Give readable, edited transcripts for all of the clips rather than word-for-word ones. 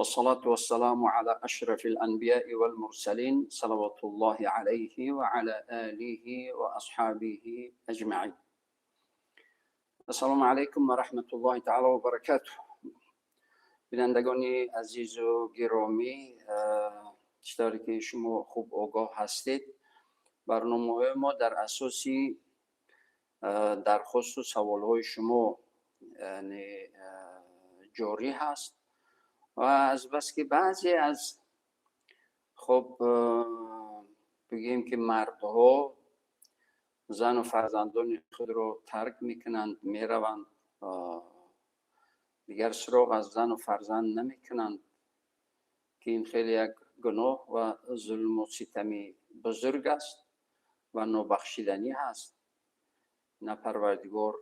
والصلاة والسلام على أشرف الأنبياء والمرسلين صلوات الله عليه وعلى آله وأصحابه أجمعين. السلام عليكم ورحمة الله تعالى وبركاته. Бинандагони азизу гиромӣ, чӣ тавре ки шумо хуб огоҳ ҳастед, барномаҳои мо дар асоси дархосту саволҳои шумо ҷорӣ ҳаст ва азбаски баъзе аз, хуб, бигӯем ки мардҳо зану фарзандони худро тарк мекунанд, мераванд, дигар суроғ аз зану фарзанд намекунанд, ки ин хеле як гуноҳ ва зулму ситами бузург аст ва нобахшиданӣ ҳаст. На Парвардигор,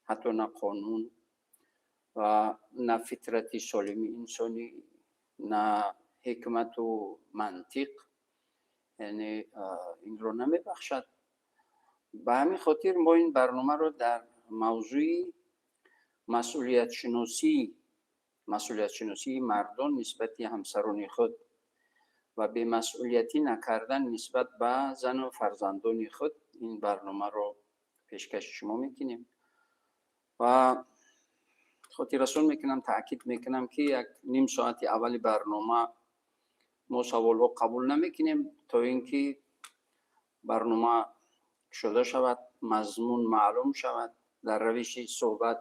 ҳатто на қонун ва на фитрати солими инсонӣ, на ҳикмату мантиқ, яъне, инро намебахшад. Ба ҳамин хотир мо ин барномаро дар мавзӯи масъулиятшиносии мардон нисбати ҳамсарони худ ва бемасъулиятӣ накардан нисбат ба зану фарзандони худ ин барномаро пешкаши шумо мекунем. Ва хотиррасон мекунам, таъкид мекунам, ки як ним соати аввали барнома мо саволҳо қабул намекунем, то ин ки барнома кушода шавад, мазмун маълум шавад. Дар равиши суҳбат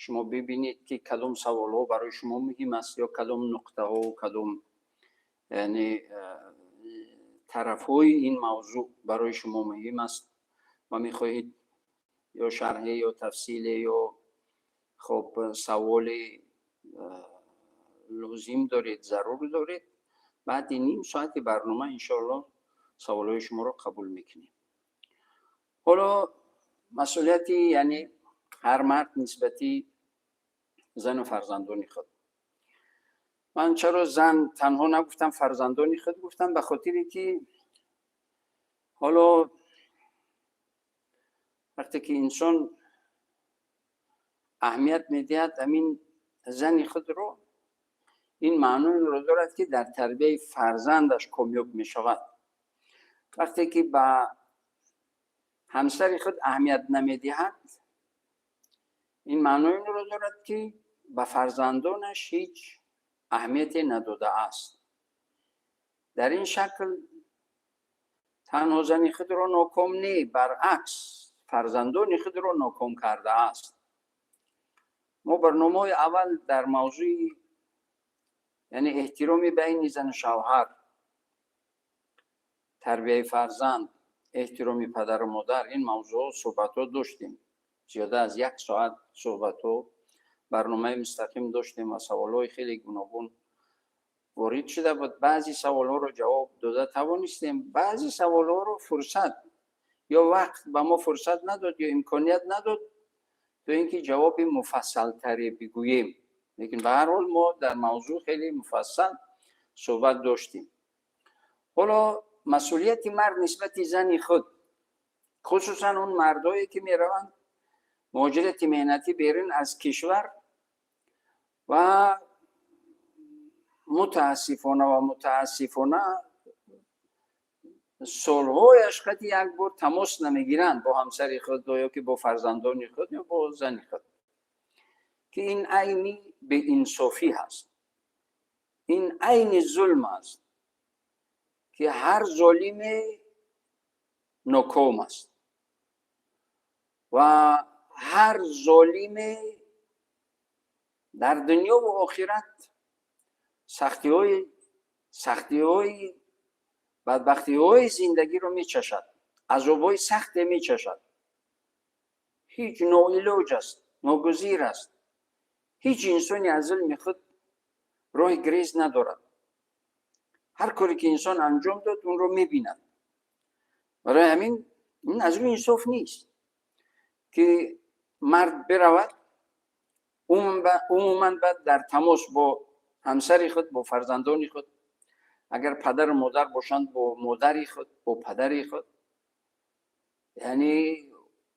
шумо бибинед, ки кадом саволҳо барои шумо муҳим аст ё кадом нуқтаҳо, кадом, яъне, тарафҳои ин мавзӯъ барои шумо муҳим аст ва мехоҳед ё шарҳе, ё тафсиле, ё, хуб, саволе лозим доред, зарур доред. Баъди ним соати барнома, иншоалло, саволҳои шуморо қабул мекунем. Ҳоло масъулияти, яъне, ҳар мард нисбати зану фарзандони худ. Ман чаро зан танҳо нагуфтам, фарзандони худ гуфтам? Ба хотире ки ҳоло вақте ки инсон аҳамият медиҳад ҳамин зани худро, ин маъноеро дорад, ки дар тарбияи фарзандаш комёб мешавад. Вақте ки ба ҳамсари худ аҳамият намедиҳад, ин маъноеро дорад, ки ба фарзандонаш ҳеҷ аҳамияте надодааст. Дар ин шакл танҳо зани худро ноком не, баръакс, фарзандони худро ноком кардааст. Мо барномаҳои аввал дар мавзӯи, яъне, эҳтироми байни зану шавҳар, тарбияи фарзанд, эҳтироми падару модар, ин мавзӯъҳо суҳбатҳо доштем. Зиёда аз як соат суҳбатҳо, барномаи мустақим доштем ва саволҳои хеле гуногун ворид шуда буд. Баъзе саволҳоро ҷавоб дода тавонистем, баъзе саволҳоро фурсат ё вақт ба мо фурсат надод ё имконият надод, то ин ки ҷавоби муфассалтаре бигӯем. Лекин ба ҳар ҳол мо дар мавзӯъ хеле муфассал суҳбат доштем. Ҳоло масъулияти мард нисбати зани худ, хусусан он мардое ки мераванд муҳоҷирати меҳнатӣ берун аз кишвар ва мутаассифона солҳояш қати як бор тамос намегиранд бо ҳамсари худ ё ки бо фарзандони худ ё бо зани худ, ки ин айни беинсофӣ ҳаст, ин айни зулм аст, ки ҳар золиме ноком аст ва ҳар золиме дар дунёву охират сахтиҳои, бадбахтиҳои зиндагиро мечашад, азобҳои сахте мечашад. Ҳеҷ ноилоҷ аст, ногузир аст. Ҳеҷ инсоне аз зулми худ роҳи грез надорад. Ҳар коре ки инсон анҷом дод, онро мебинад. Барои ҳамин ин аз рӯи инсоф нест, ки мард биравад, умуман баъд дар тамос бо ҳамсари худ, бо фарзандони худ, агар падару модар бошанд, бо модари худ, бо падари худ, яъне,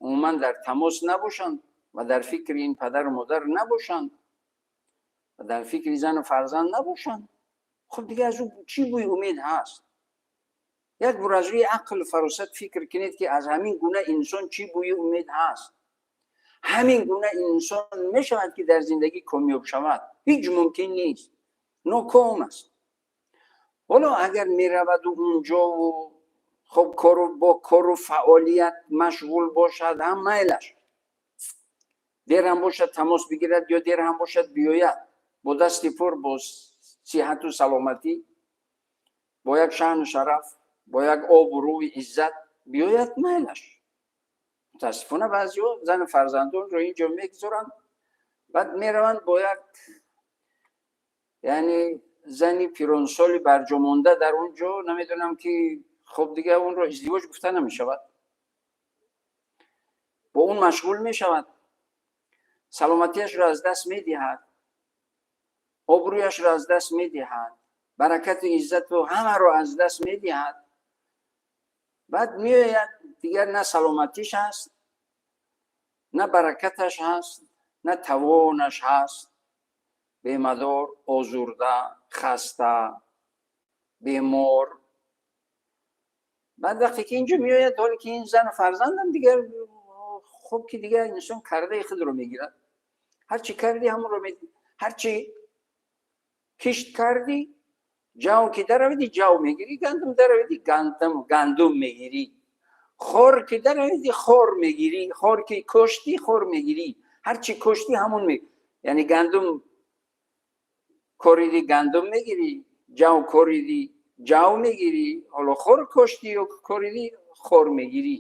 умуман дар тамос набошанд ва дар фикри ин падару модар набошанд. ва дар фикри зану фарзанд набошанд, хуб, дигар аз ӯ чӣ бӯи умед ҳаст? Як бор аз рӯи ақлу фаросат фикр кунед, ки аз ҳамин гуна инсон чӣ бӯи умед ҳаст? Ҳамин гуна инсон мешавад, ки дар зиндагӣ комёб шавад? Ҳеҷ мумкин нест, ноком аст. Ҳоло агар мераваду унҷову хуб кору бо кору фаъолият машғул бошад, ҳам майлаш, дер ҳам бошад тамос бигирад ё дер ҳам бошад биёяд, бо дасти пур, бо сиҳату саломатӣ, бо як шаъну шараф, бо як обрӯи иззат биёяд, майлаш. Мутаассифона, баъзеҳо зану фарзандонро инҷо мегузоранд, баъд мераванд бо як, яъне, зани пиронсоли барҷомонда дар он ҷо, намедонам ки, хуб, дигар онро издивоҷ гуфта намешавад, бо он машғул мешавад, саломатиашро аз даст медиҳад, обрӯяшро аз даст медиҳад, баракату иззату ҳамаро аз даст медиҳад. Баъд меояд, дигар на саломатиш ҳаст, на баракаташ ҳаст, на тавонаш ҳаст, бемадор, озурда, хаста, бемор. Баъд вақте ки инҷо меояд, ҳоле ки ин зану фарзандам дигар, хуб, ки дигар инсон кардаи худро мегирад. Ҳарчи кардӣ, ҳамонро, ҳарчи кишт кардӣ, ҷав ки даравиди, ҷав мегирӣ, гандум даравиди, гандум мегирӣ, хор ки даравиди, хор мегирӣ, хор ки коштӣ, хор мегирӣ. Ҳарчи коштӣ, ҳамон, яъне гандум кориди, гандум мегирӣ, ҷав кориди, ҷав мегирӣ, ҳоло хор коштӣ ё кориди, хор мегирӣ.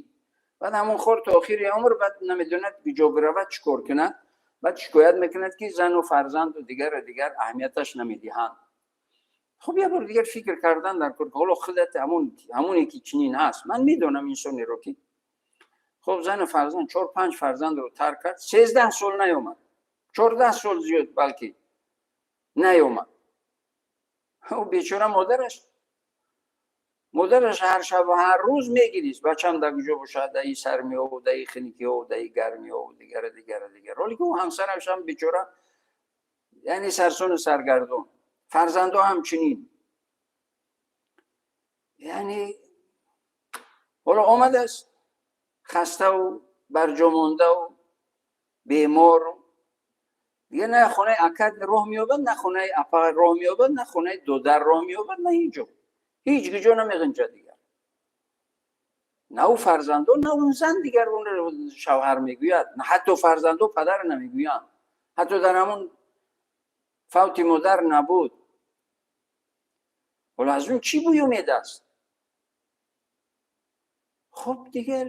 Баъд ҳамон хор то охири умр. Баъд намедонад куҷо биравад, чӣ кор кунад. Баъд шикоят мекунад, ки зану фарзанду дигару дигар аҳамияташ намедиҳанд. Хуб, як бор дигар фикр кардан дар кор. Ҳоло худат ҳамоне ки чунин ҳаст, ман медонам инсонеро, ки, хуб, зану фарзанд, чор панҷ фарзандро тарк кард, 13 сол наёмад, 14 сол зиёд балки наёмад. Ӯ бечора модараш ҳар шаб, ҳар рӯз мегирист: бачам дар куҷо бошад, даи сармиҳову даи хиникиҳову даи гармиҳову дигара, дигара, дигар. Ҳоле ки ӯ ҳамсарашам бечора, яъне сарсону саргардон, фарзандо ҳамчунин. Яъне ҳоло омадааст хаставу барҷомондаву бемору, дигар на хонаи ака роҳ меёбад, на хонаи апа роҳ меёбад, на хонаи додар роҳ меёбад, на ҳеҷ ҷо, ҳеҷ куҷо намеғинҷад дигар. На ӯ фарзандо, на он зан дигар онро шавҳар мегӯяд, на ҳатто фарзандо падар намегӯянд. Ҳатто дар ҳамон фавти модар набуд. Ҳоло аз он чӣ бӯй умед аст? Хуб, дигар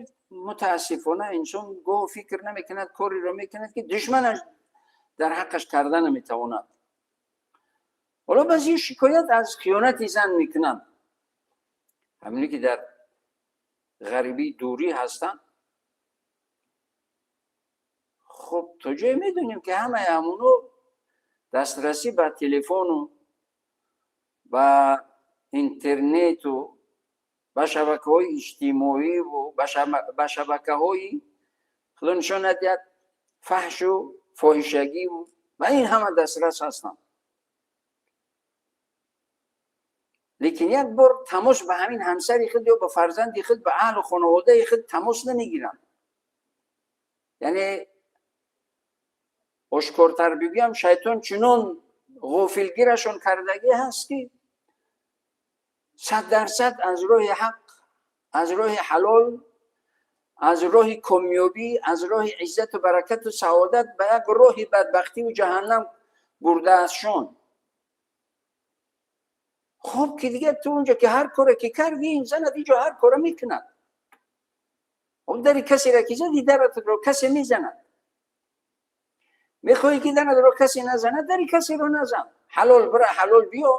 мутаассифона инсон гоҳ фикр намекунад, кореро мекунад, ки душманаш дар ҳаққаш карда наметавонад. Ҳоло баъзе шикоят аз хиёнати зан мекунанд, ҳамине ки дар ғарибӣ, дурӣ ҳастанд. Хуб, то ҷое медонем, ки ҳамаи ҳамуно дастрасӣ ба телефону ба интернету ба шабакаҳои иҷтимоиву ба шабакаҳои, худо нишон надиҳад, фаҳшу фоҳишагиву ба ин ҳама дастрас ҳастанд, лекин як бор тамос ба ҳамин ҳамсари худ ё ба фарзанди худ, ба аҳлу хонаводаи худ тамос намегиранд. Яъне ошкортар бигӯям, шайтон чунон ғофилгирашон кардагӣ ҳаст, ки 100% аз роҳи ҳақ, аз роҳи ҳалол, аз роҳи комёбӣ, аз роҳи иззату баракату саодат ба як роҳи бадбахтиву ҷаҳаннам бурдаастшон. Хуб, ки дигар ту унҷо ки ҳар коре ки кардӣ, ин занат инҷо ҳар кора мекунад. Хуб, дари касеро ки зади, даратро касе мезанад. Мехоҳӣ, ки даратро касе назанад, дари касеро назан. Ҳалол бира, ҳалол биё,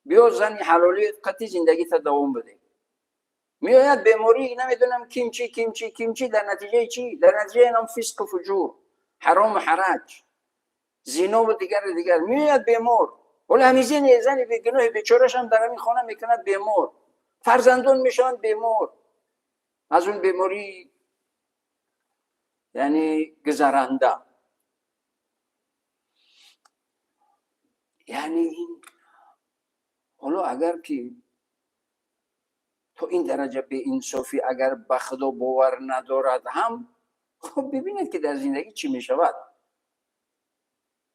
биё зани ҳалоли қатъи зиндагита давом биде. Меояд беморӣ, намедонам кимчи, кимчи, кимчи. Дар натиҷаи чӣ? Дар натиҷаи нам фисқу фуҷур, ҳарому ҳараҷ, зинову дигару дигар меояд бемор. Ҳоло ҳамин зани бегуноҳи бечорашам дар ҳамин хона мекунад бемор, фарзандон мешаванд бемор аз он беморӣ, яъне гузаранда. Яъне ин ҳоло агар ки то ин дараҷа беинсофӣ, агар ба Худо бовар надорад ҳам, хуб бибинед, ки дар зиндагӣ чӣ мешавад.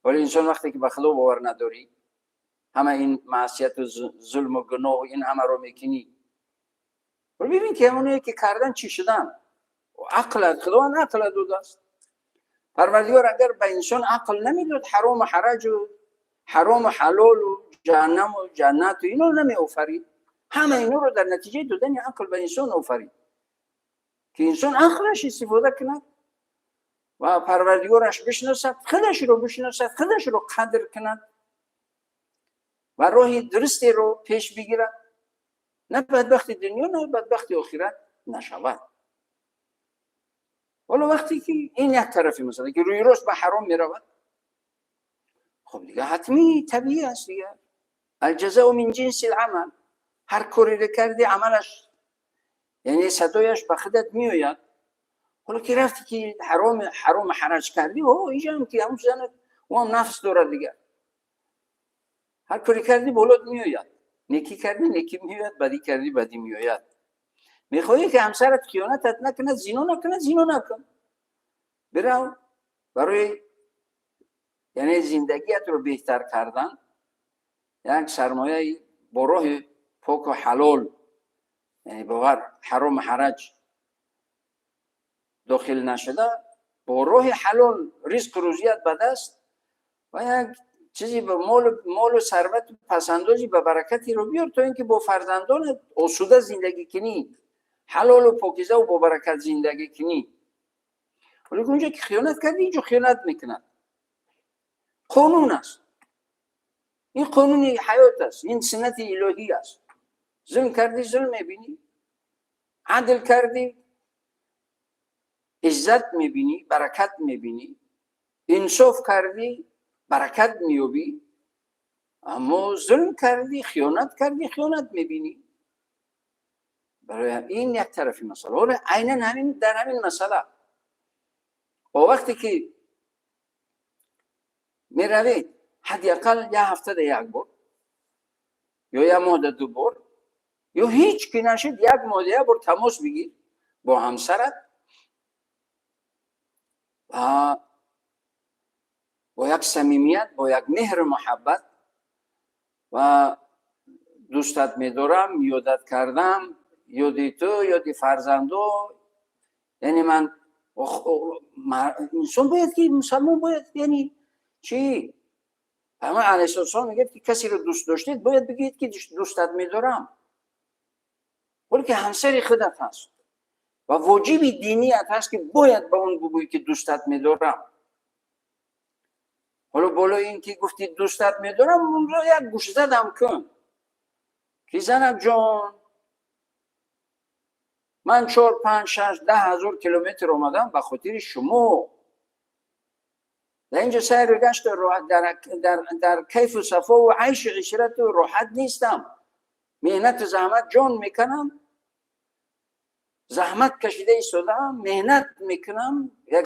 Вале инсон вақте ки ба Худо бовар надорӣ, ҳама ин маъсияту зулму гуноҳу ин ҳамаро мекунӣ. Бибин, ки ҳамоное ки кардан, чӣ шудан. Ақл, Худованд ақла додааст. Парвардигор агар ба инсон ақл намедод, ҳарому ҳараҷу ҳарому ҳалолу ҷаҳаннаму ҷаннату ино намеофарид. Ҳама иноро дар натиҷаи додани ақл ба инсон офарид, ки инсон ақлаш истифода кунад ва Парвардигораш бишносад, худашро бишносад, худашро қадр кунад ва роҳи дурустеро пеш бигирад, на бадбахти дунё, на бадбахти охират нашавад. Ҳоло вақте ки ин як тарафи масъала, ки рӯи рост ба ҳаром меравад, хуб, дига ҳатмӣ, табиӣ аст дига. الجزاء من جنس العمل. Ҳар кореро кардӣ, амалаш, яъне садояш ба худат меояд. Ҳоло ки рафти, ки ҳаром ҳараҷ кардӣ, о инҷаам ки ҳамун занат, ӯ нафс дорад дигар. Ҳар коре кардӣ, болот меояд. Некӣ кардӣ, некӣ меояд, бадӣ кардӣ, бадӣ меояд. Мехоҳӣ, ки ҳамсарат хиёнатат накунад, зино накунад, зино накун. Бирав, барои, яъне, зиндагиятро беҳтар кардан як сармояи бо роҳи поку ҳалол, яъне бовар ҳарому ҳараҷ дохил нашуда, бо роҳи ҳалол ризқу рӯзият ба даст ва як чизи ба молу сарвату пасандози ба баракатеро биёр, то ин ки бо фарзандонат осуда зиндагӣ кунӣ, ҳалолу покизаву бо баракат зиндагӣ кунӣ. Вале унҷо ки хиёнат кардӣ, инҷо хиёнат мекунад. Қонун аст ин, қонуни ҳаёт аст ин, суннати илоҳӣ аст. Зулм кардӣ, зулм мебинӣ, адл кардӣ, иззат мебинӣ, баракат мебинӣ, инсоф кардӣ, баракат меёбӣ, аммо зулм кардӣ, хиёнат кардӣ, хиёнат мебинӣ. Барои ин як тарафи масъала. Ҳоло айнан ҳамин дар ҳамин масъала, бо вақте ки меравед, ҳадди ақал як ҳафтада як бор ё як моҳда ду бор, ё ҳеҷ ки нашид, як моҳда як бор тамос бигир бо ҳамсарат ва бо як самимият, бо як меҳру муҳаббат ва дӯстат медорам, ёдат кардам, ёди ту, ёди фарзандо. Яъне ман, инсон бояд ки мусалмон бояд, яъне чӣ, Паёмбар алайҳиссалом мегӯяд, ки касеро дӯст доштед, бояд бигӯед, ки дӯстат медорам. Ҳоле ки ҳамсари худат ҳаст ва воҷиби диният ҳаст, ки бояд ба он бигӯӣ, ки дӯстат медорам. Ҳоло болои ин ки гуфти дӯстат медорам, онро як гӯшзадам кун, ки занак ҷон, ман 4, 5, 6, 10 ҳазор километр омадам ба хотири шумо. Дар инҷо сайру гашту дар кайфу сафову айшу ишрату роҳат нестам. Меҳнату заҳмат ҷон мекунам, заҳмат кашида истодаам, меҳнат мекунам, як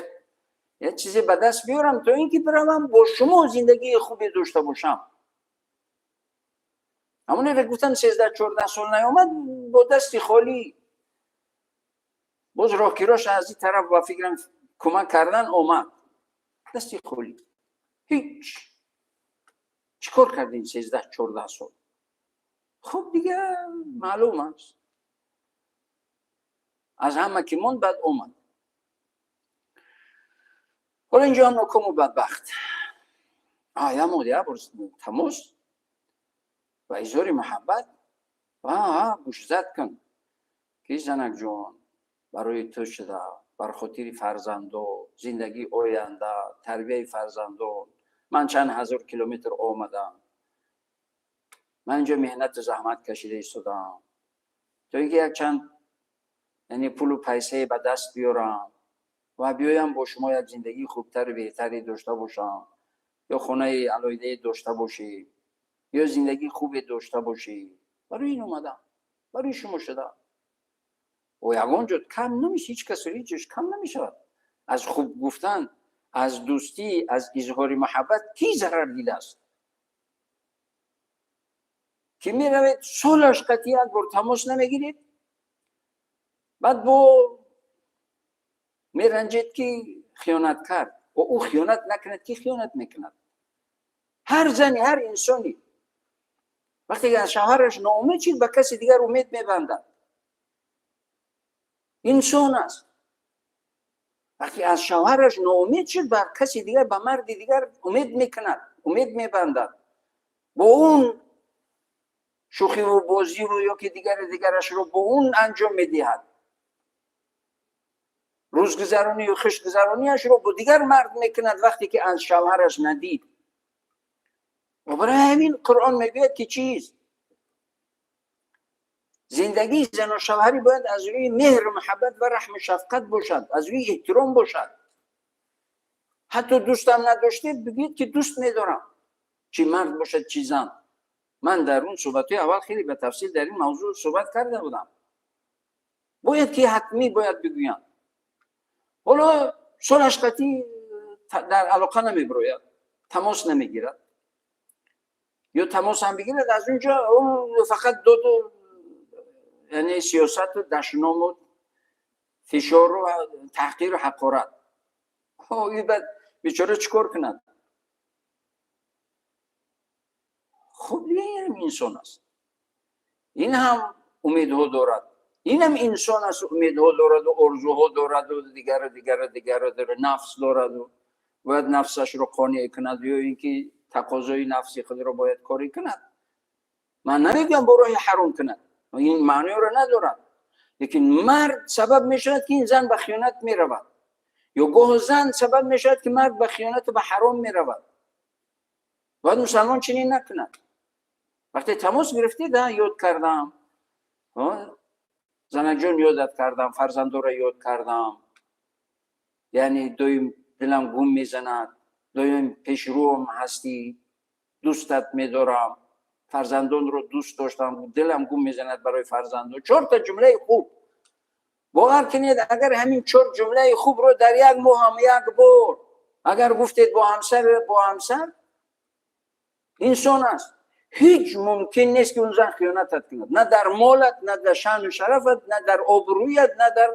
чизе ба даст биёрам, то ин ки биравам, бо шумо зиндагии хубе дошта бошам. Ҳамонеро гуфтам, 13-14 сол наёмад, бо дасти холӣ боз роҳкирош аз ин тараф, ба фикрам, кӯмак кардан омад, дасти холӣ, ҳеҷ. Чӣ кор кардем 13-14 сол? Хуб, дига маълум аст, аз ҳама ки монд, баъд омад. Ҳоло инҷо ҳам нокому бадбахт. Як моҳ як бор тамос ва изҳори муҳаббат ва гӯшзад кун, ки занакҷон, барои ту шуда, бар хотири фарзандо, зиндагии оянда, тарбияи фарзандон ман чанд ҳазор километр омадам. Ман инҷо меҳнату заҳмат кашида истодам, то ин ки якчанд, яъне, пулу пайсае ба даст биёрам ва биёям, бо шумо як зиндагии хубтару беҳтаре дошта бошам, ё хонаи алоҳидае дошта бошӣ, ё зиндагии хубе дошта бошӣ. Барои ин омадам, барои шумо шуда. О ягон ҷо кам намеша, ҳеҷ касо ҳеҷ ҷош кам намешавад. Аз хуб гуфтан, аз дӯстӣ, аз изҳори муҳаббат кӣ зарар дидааст? Ки меравед, солаш қатъи як бор тамос намегиред, баъд бо меранҷед, ки хиёнат кард. Ва ӯ хиёнат накунад, ки хиёнат мекунад? Ҳар зани, ҳар инсоне вақте ки аз шавҳараш ноумед шид, ба каси дигар умед мебандад. Инсон аст. Вақте аз шавҳараш ноумед шуд, ба каси дигар, ба марди дигар умед мекунад, умед мебандад, бо он шӯхиву бозиву ё ки дигари дигарашро бо он анҷом медиҳад. Рӯзгузаронию хушгузаронияшро бо дигар мард мекунад, вақте ки аз шавҳараш надид. Ва барои ҳамин Қуръон мегӯяд, ки чиз зиндагии зану шавҳарӣ бояд аз рӯи меҳру муҳаббат ва раҳму шафқат бошад, аз рӯи эҳтиром бошад. Ҳатто дӯстам надоштед, бигӯед, ки дӯст медорам, чӣ мард бошад, чӣ зан. Ман дар он суҳбатҳои аввал хеле ба тафсил дар ин мавзӯъ суҳбат карда будам. Бояд ки ҳатмӣ бояд бигӯянд. Ҳоло солаш қатъӣ дар алоқа намебирояд, тамос намегирад ё тамос ҳам бигирад, аз он ҷо фақат доду, яъне сиёсату дашному фишору таҳқиру ҳақорат. Баъд бечора чӣ кор кунад? Хуб, ин инсон аст, ин ҳам умедҳо дорад, инам инсон аст, умедҳо дораду орзуҳо дораду дигару дигару дигару дорад, нафс дораду бояд нафсашро қонеъ кунад ё ин ки тақозои нафси худро бояд корӣ кунад. Ман намегӯям бо роҳи ҳаром кунад, ин маъниёро надорад. Лекин мард сабаб мешавад, ки ин зан ба хиёнат меравад, ё гоҳо зан сабаб мешавад, ки мард ба хиёнату ба ҳаром меравад. Бояд мусалмон чунин накунад. Вақте тамос гирифтед, ёд кардам, занаҷон, ёдат кардам, фарзандора ёд кардам, яъне доим дилам гум мезанад, доим пешрӯам ҳастӣ, дӯстат медорам, фарзандонро дӯст доштам, дилам гум мезанад барои фарзандон. Чорта ҷумлаи хуб. Бовар кунед, агар ҳамин чор ҷумлаи хубро дар як моҳ ҳам як бор агар гуфтед бо ҳамсар, бо ҳамсар, инсон аст, ҳеҷ мумкин нест, ки он зан хиёнатат кунад, на дар молат, на дар шаъну шарафат, на дар обрӯят, на дар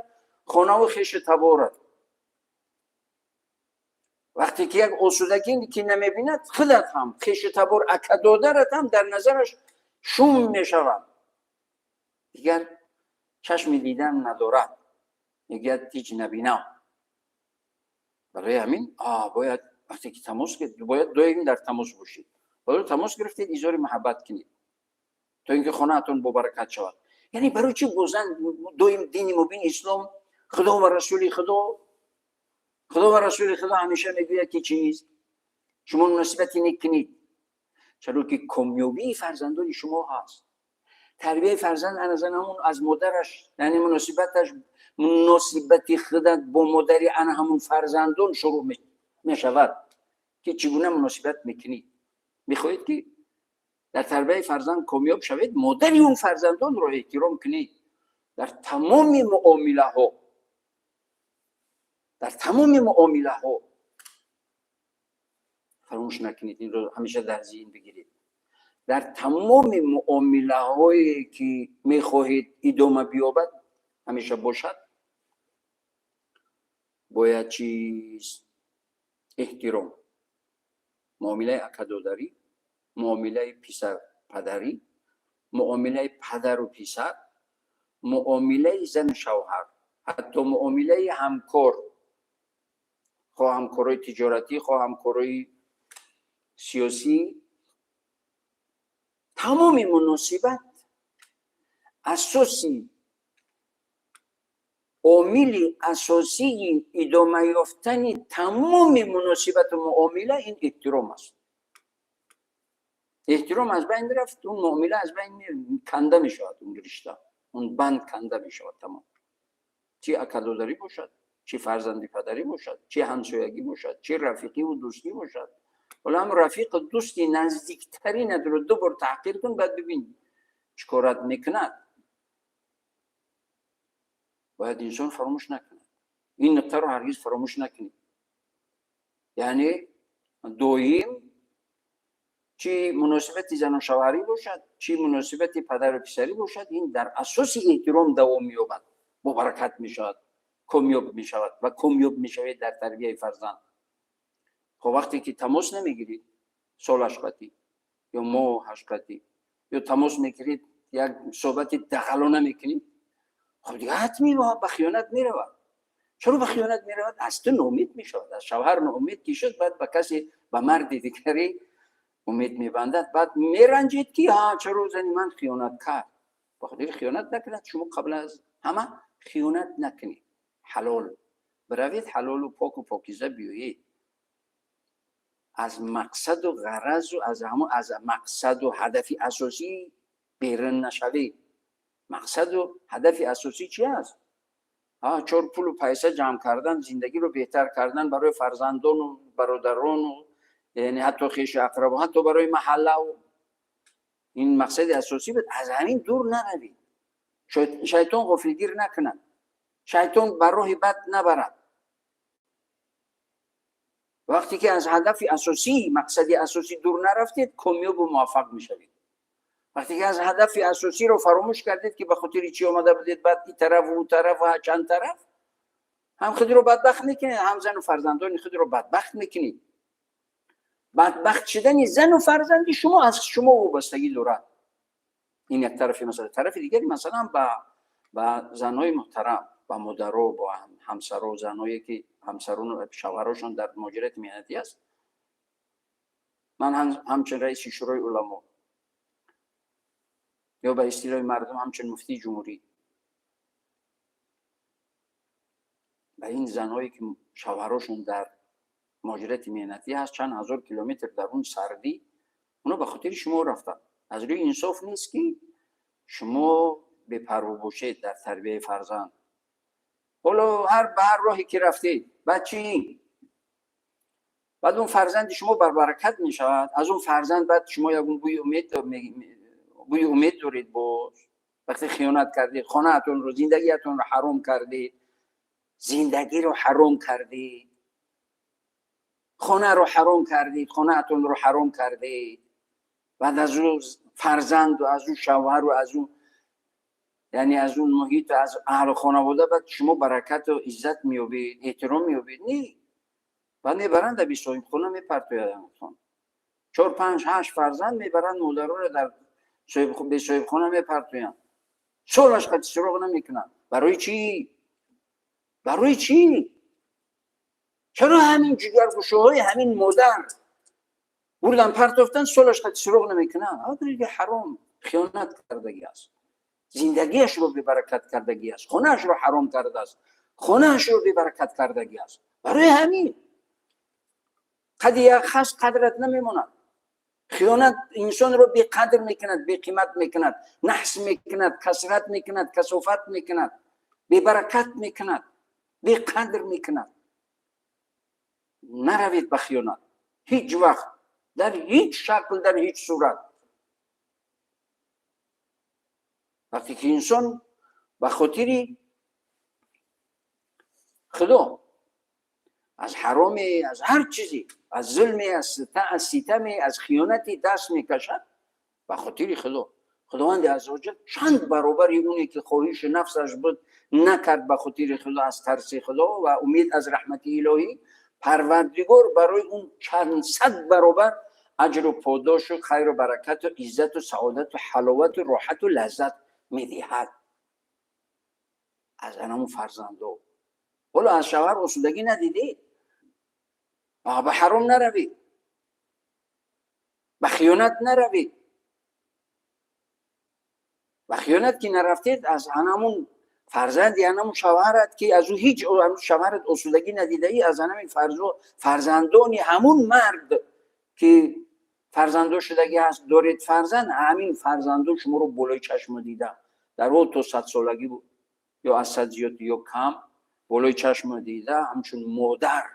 хонаву хешу таборат. Вақте ки як осудагӣ ки намебинад, худат ҳам, хешу табор, акадодарат ҳам дар назараш шум мешавад, дигар чашми дидан надорад, мегӯяд: «Ҳеҷ набинам». Барои ҳамин бояд вақте ки тамос, бояд доим дар тамос бошед. Бояд тамос гирифтед, изҳори муҳаббат кунед, то ин ки хонаатон бобаракат шавад. Яъне барои чӣ бо зан доим дини мубини ислом, Худо ва расули Худо, Худо ва расули Худо ҳамеша мегӯяд, ки чиз шумо муносибати нек кунед? Чаро ки комёбии фарзандони шумо ҳаст. Тарбияи фарзанд ана зан ҳамун аз модараш, яъне муносибаташ, муносибати худат бо модари ана ҳамун фарзандон шурӯъ мешавад, ки чӣ гуна муносибат мекунӣ. Мехоҳед, ки дар тарбияи фарзанд комёб шавед, модари он фарзандонро эҳтиром кунед дар тамоми муомилаҳо, дар тамоми муомилаҳо. Фаромӯш накунед, инро ҳамеша дар зиҳн бигиред: дар тамоми муомилаҳое ки мехоҳед идома биёбад, ҳамеша бошад, бояд чиз эҳтиром. Муомилаи акадодарӣ, муомилаи писар падарӣ, муомилаи падару писар, муомилаи зану шавҳар, ҳатто муомилаи ҳамкор, хоҳ ҳамкорои тиҷоратӣ, хоҳ ҳамкорои сиёсӣ, тамоми муносибат асоси омили асосии идома ёфтани тамоми муносибату муомила ин эҳтиром аст. Эҳтиром аз байн рафт, он муомила аз байн канда мешавад, он ришта, он банд канда мешавад, тамом. Чӣ акадодарӣ бошад, чӣ фарзанди падарӣ бошад, чӣ ҳамсоягӣ бошад, чӣ рафиқиву дӯстӣ бошад. Ҳоло ҳам рафиқу дӯсти наздиктаринатро ду бор таҳқир кун, баъд бибин чӣ корат мекунад. Бояд инсон фаромӯш накунад ин нуқтаро, ҳаргиз фаромӯш накунед. Яъне доим Чӣ муносибати зану шавҳарӣ бошад, чӣ муносибати падару писарӣ бошад, ин дар асоси эҳтиром давом меёбад, бобаракат мешавад, комёб мешавад ва комёб мешавед дар тарбияи фарзанд. Хоб, вақте ки тамос намегирид солаш қатӣ ё моҳаш қатӣ, ё тамос мекунед, як суҳбати дағалона мекунед, хоб, дига ҳатмӣ ба хиёнат меравад. Чаро ба хиёнат меравад? Аз ту ноумед мешавад. Аз шавҳар ноумед ки шуд, баъд ба касе, ба марди дигаре умед мебандад. Баъд меранҷед, ки ҳа, чаро зани ман хиёнат кард? Ба хотири хиёнат накунад, шумо қабл аз ҳама хиёнат накунед, ҳалол биравед, ҳалолу поку покиза биёед. Аз мақсаду ғаразу аз ҳамон, аз мақсаду ҳадафи асосӣ берун нашавед. Мақсаду ҳадафи асосӣ чи аст? Чор пулу пайса ҷамъ кардан, зиндагиро беҳтар кардан барои фарзандону бародарону, яъне ҳатто хешу ақрабо, ҳатто барои маҳаллаву. Ин мақсади асосӣ буд. Аз ҳамин дур наравед, шайтон ғофилгир накунад, шайтон ба роҳи бад набарад. Вақте ки аз ҳадафи асосӣ, мақсади асосӣ дур нарафтед, комёбу муваффақ мешавед. Вақте ки аз ҳадафи асосиро фаромӯш кардед, ки ба хотири чӣ омада будед, баъд и тарафу ӯ тараф ва чанд тараф, ҳам худро бадбахт мекунед, ҳам зану фарзандони худро бадбахт мекунед. Бадбахт шудани зану фарзанди шумо аз шумо вобастагӣ дорад. Ин як тарафи масъала. Тарафи дигари масъала, ба занҳои муҳтарам, ба модаро, бо ҳамсаро, занҳое ки ҳамсарону шавҳарошон дар муҳоҷирати меҳнатӣ аст, ман ҳамчун раиси Шӯрои уламо ё ба истилоҳи мардум ҳамчун муфтии ҷумҳурӣ ба ин занҳое ки шавҳарошон дар муҳоҷирати меҳнатӣ ҳаст, чанд ҳазор километр дар он сардӣ, оно ба хотири шумо рафтанд. Аз рӯи инсоф нест, ки шумо бепарво бошед дар тарбияи фарзанд. Ҳоло ҳар ба ҳар роҳе ки рафтед, баъд чӣ? Баъд он фарзанди шумо барбаракат мешавад? Аз он фарзанд баъд шумо ягон бӯи умед доред? Боз вақте хиёнат кардед, хонаатонро, зиндагиатонро ҳаром кардед, зиндагиро ҳаром кардед, хонаро ҳаром кардед, хонаатонро ҳаром кардед, баъд аз ӯ фарзанду аз ӯ шавҳару аз ӯ, яъне аз он муҳиту аз аҳлу хонавода баъд шумо баракату иззат меёбед, эҳтиром меёбед? Не. Баъд мебаранд, дар бисоҳибхона мепартоянд. Чор, панҷ, ҳашт фарзанд мебаранд, модароро дар бесоҳибхона мепартоянд, солаш қати суроғ намекунанд. Барои чӣ? Барои чӣ? Чаро ҳамин ҷигаргӯшаҳои ҳамин модар бурдан партофтан, солаш қати суроғ намекунанд? Ҳаром, хиёнат кардагӣ аст, зиндагиашро бебаракат кардагӣ аст, хонаашро ҳаром кардааст, хонаашро бебаракат кардагӣ аст. Барои ҳамин қади як хас қадрат намемонад. Хиёнат инсонро беқадр мекунад, беқимат мекунад, наҳс мекунад, касрат мекунад, касофат мекунад, бебаракат мекунад, беқадр мекунад. Наравед ба хиёнат ҳеҷ вақт, дар ҳеҷ шакл, дар ҳеҷ сурат. Вақте ки инсон ба хотири Худо аз ҳароме, аз ҳар чизе, аз зулме, аз ситаме, аз хиёнате даст мекашад ба хотири Худо, Худованди аззаваҷал чанд баробари оне ки хоҳиши нафсаш буд накард, ба хотири Худо, аз тарси Худо ва умед аз раҳмати илоҳӣ, Парвардигор барои он чанд сад баробар аҷру подошу хайру баракату иззату саодату ҳаловату роҳату лаззат медиҳад. Аз анаму фарзандо ҳоло аз шавҳар осудагӣ надидед, ба ҳаром наравед, ба хиёнат наравед. Ба хиёнат ки нарафтед, аз анамун фарзанди анамун шавҳарат, ки аз ӯ ҳеҷ шавҳарат осудагӣ надидаӣ, аз анами фарзандони ҳамун мард ки фарзандо шудагӣ ҳаст, доред фарзанд, ҳамин фарзандо шуморо болои чашму дида дар ҳол то садсолагӣ ё аз сад зиёд ё кам болои чашму дида, ҳамчун модар,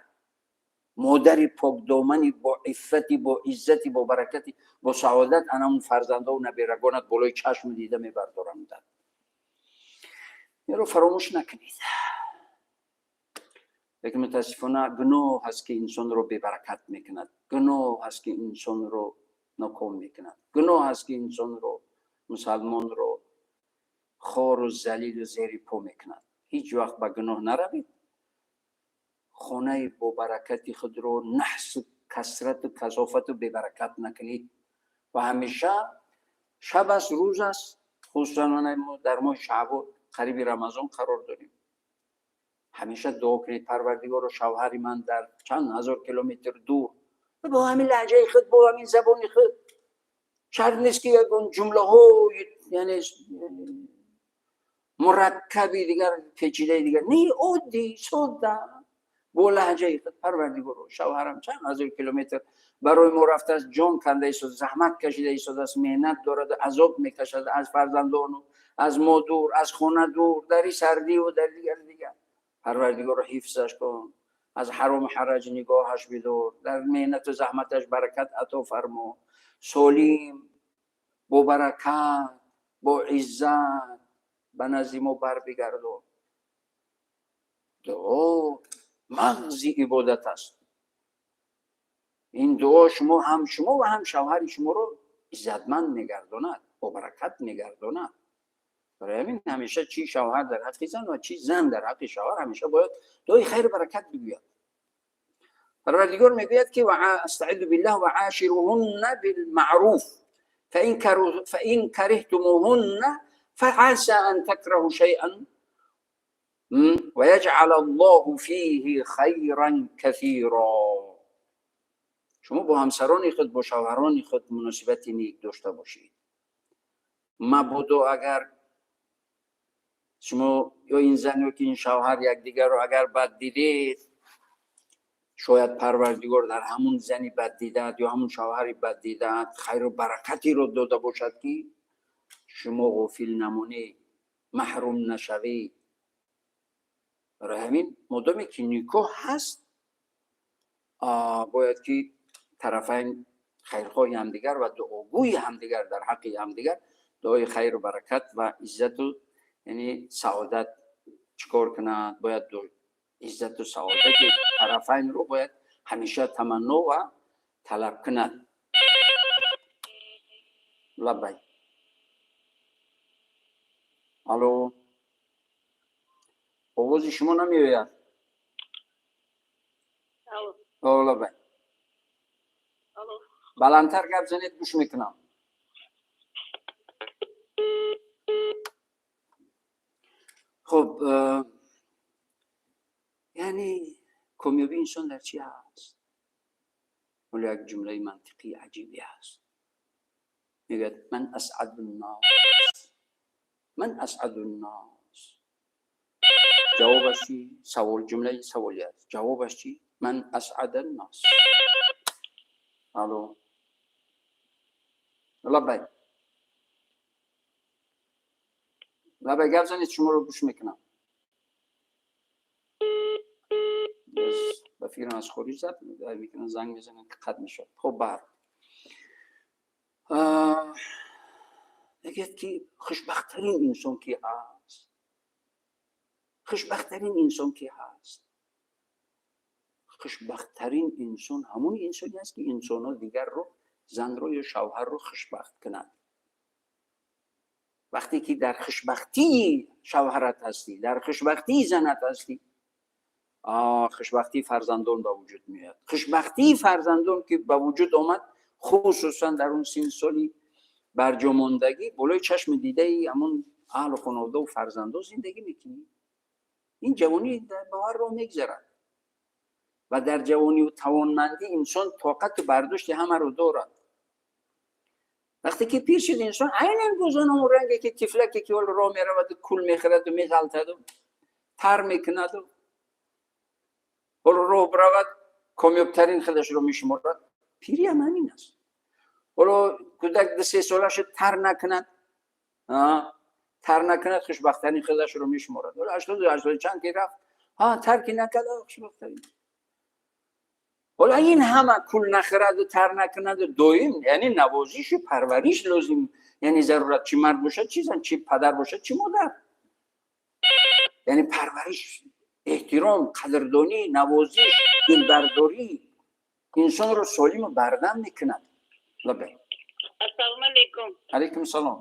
модари покдомани, бо иффати, бо иззати, бо баракати, бо саодат, анамун фарзандову набирагонат болои чашму дида мебардоранд. Инро фаромӯш накунед. Лекин мутаассифона гуноҳ ҳаст, ки инсонро бебаракат мекунад, гуноҳ ҳаст, ки инсонро ноком мекунад. Гуноҳ аст, ки инсонро, мусалмонро хору залилу зери по мекунад. Ҳеҷ вақт ба гуноҳ наравед. Хонаи бобаракати худро наҳсу касрату касофату бебаракат накунед ва ҳамеша шаб аст, рӯз аст, хусусан мо дар моҳи Шаъбон, қариби Рамазон қарор дорем, ҳамеша дуо кунед: Парвардигоро, шавҳари ман дар чанд ҳазор километр дур, бо ҳамин лаҳҷаи худ, бо ҳамин забони худ, шарт нест, ки ягон ҷумлаҳо, яъне мураккаби дигар, печидаи дигар не, оддӣ, содда, бо лаҳҷаи худ: Парвардигоро, шавҳарам чанд ҳазор километр барои мо рафтааст, ҷон канда истодааст, заҳмат кашида истодааст, меҳнат дорад, азоб мекашад, аз фарзандону аз мо дур, аз хона дур, дари сардиву дар дигар дигар. Парвардигоро, ҳифзаш кун, аз ҳарому ҳараҷ нигоҳаш бидор, дар меҳнату заҳматаш баракат ато фармо, солим, бо баракат, бо иззат ба назди мо барбигардон. Дуо мағзи ибодат аст. Ин дуо шумо, ҳам шумо ва ҳам шавҳари шуморо иззатманд мегардонад, бобаракат мегардонад. Барои ҳамин ҳамеша чи шавҳар дар ҳаққи зан ва чи зан дар ҳаққи шавҳар ҳамеша бояд дуои хайру баракат бигӯяд. Парвардигор мегӯяд, ки أستعيذ بالله: وعاشروهن بالمعروف فإن كرهتموهن فعسى أن تكرهوا شيئا ويجعل الله فيه خيرا كثيرا. Шумо бо ҳамсарони худ, бо шавҳарони худ муносибати нек дошта бошед. Мабодо агар шумо ё ин зан ё ки ин шавҳар якдигарро агар бад дидед, шояд Парвардигор дар ҳамун зани бад дидаат ё ҳамун шавҳари бад дидаат хайру баракатеро дода бошад, ки шумо ғофил намонед, маҳрум нашавед. Барои ҳамин модоме ки никоҳ ҳаст, бояд ки тарафайн хайрхоҳи ҳамдигар ва дуогӯи ҳамдигар, дар ҳаққи ҳамдигар дуои хайру баракат ва иззату, яъне саодат чикор кунад. Бояд иззату саодати тарафайнро бояд ҳамеша таманно ва талаб кунад. Лаббай, алло, овози шумо намеояд. Лаббай, баландтар гап занед, гӯш мекунам. Хуб, яъне комёбии инсон дар чи ҳаст? Ҳоло як ҷумлаи мантиқии аҷибе ҳаст. Мегӯяд: من أسعد الناس، من أسعد الناس. Ҷавобаш чи? Савол, ҷумлаи саволӣ аст. Ҷавобаш чи? من أسعد الناس. Алло, лаббай, лаббай, гап занед, шуморо гӯш мекунам. Ба фикрам, аз хориҷ зад мекунам, занг мезанам, ки қатъ мешавад. Хуб, баҳр мегӯяд, ки хушбахттарин инсон ки ҳаст? Хушбахттарин инсон ки ҳаст? Хушбахттарин инсон ҳамон инсоне аст, ки инсонҳо дигарро, занро ё шавҳарро хушбахт кунад. Вақте ки дар хушбахтии шавҳарат ҳастӣ, дар хушбахтии занат ҳастӣ, хушбахтии фарзандон ба вуҷуд меояд. Хушбахтии фарзандон ки ба вуҷуд омад, хусусан дар он синни соли барҷомондагӣ, болои чашми дидаи ҳамон аҳлу хонаводаву фарзандо зиндагӣ мекунӣ. Ин ҷавонӣ ба ҳар роҳ мегзарад ва дар ҷавониву тавонмандӣ инсон тоқату бардошти ҳамаро дорад. Вақте ки пир шуд, инсон айнан боз он ҳамон ранге, ки тифлаке, ки ҳоло роҳ мераваду кул мехӯраду меғалтаду тар мекунаду ҳоло роҳ биравад, комёбтарин худашро мешуморад. Пирӣ ҳам ҳамин аст. Ҳоло кӯдак 2-3 сола шуд, тар накунад, тар накунад, хушбахттарин худашро мешуморад. Ҳоло 80, 80 чанд ки рафт, тар ки накард, хушбахттарин. Ҳоло ин ҳама кул нахӯраду тар накунаду доим, яъне навозишу парвариш лозим, яъне зарурат, чӣ мард бошад, чӣ зан, чӣ падар бошад, чӣ модар, яъне парвариш, эҳтиром, қадрдонӣ, навозиш, дилбардорӣ инсонро солиму бардам мекунад. Лаббай. Ассалому алайкум. Алайкум салом.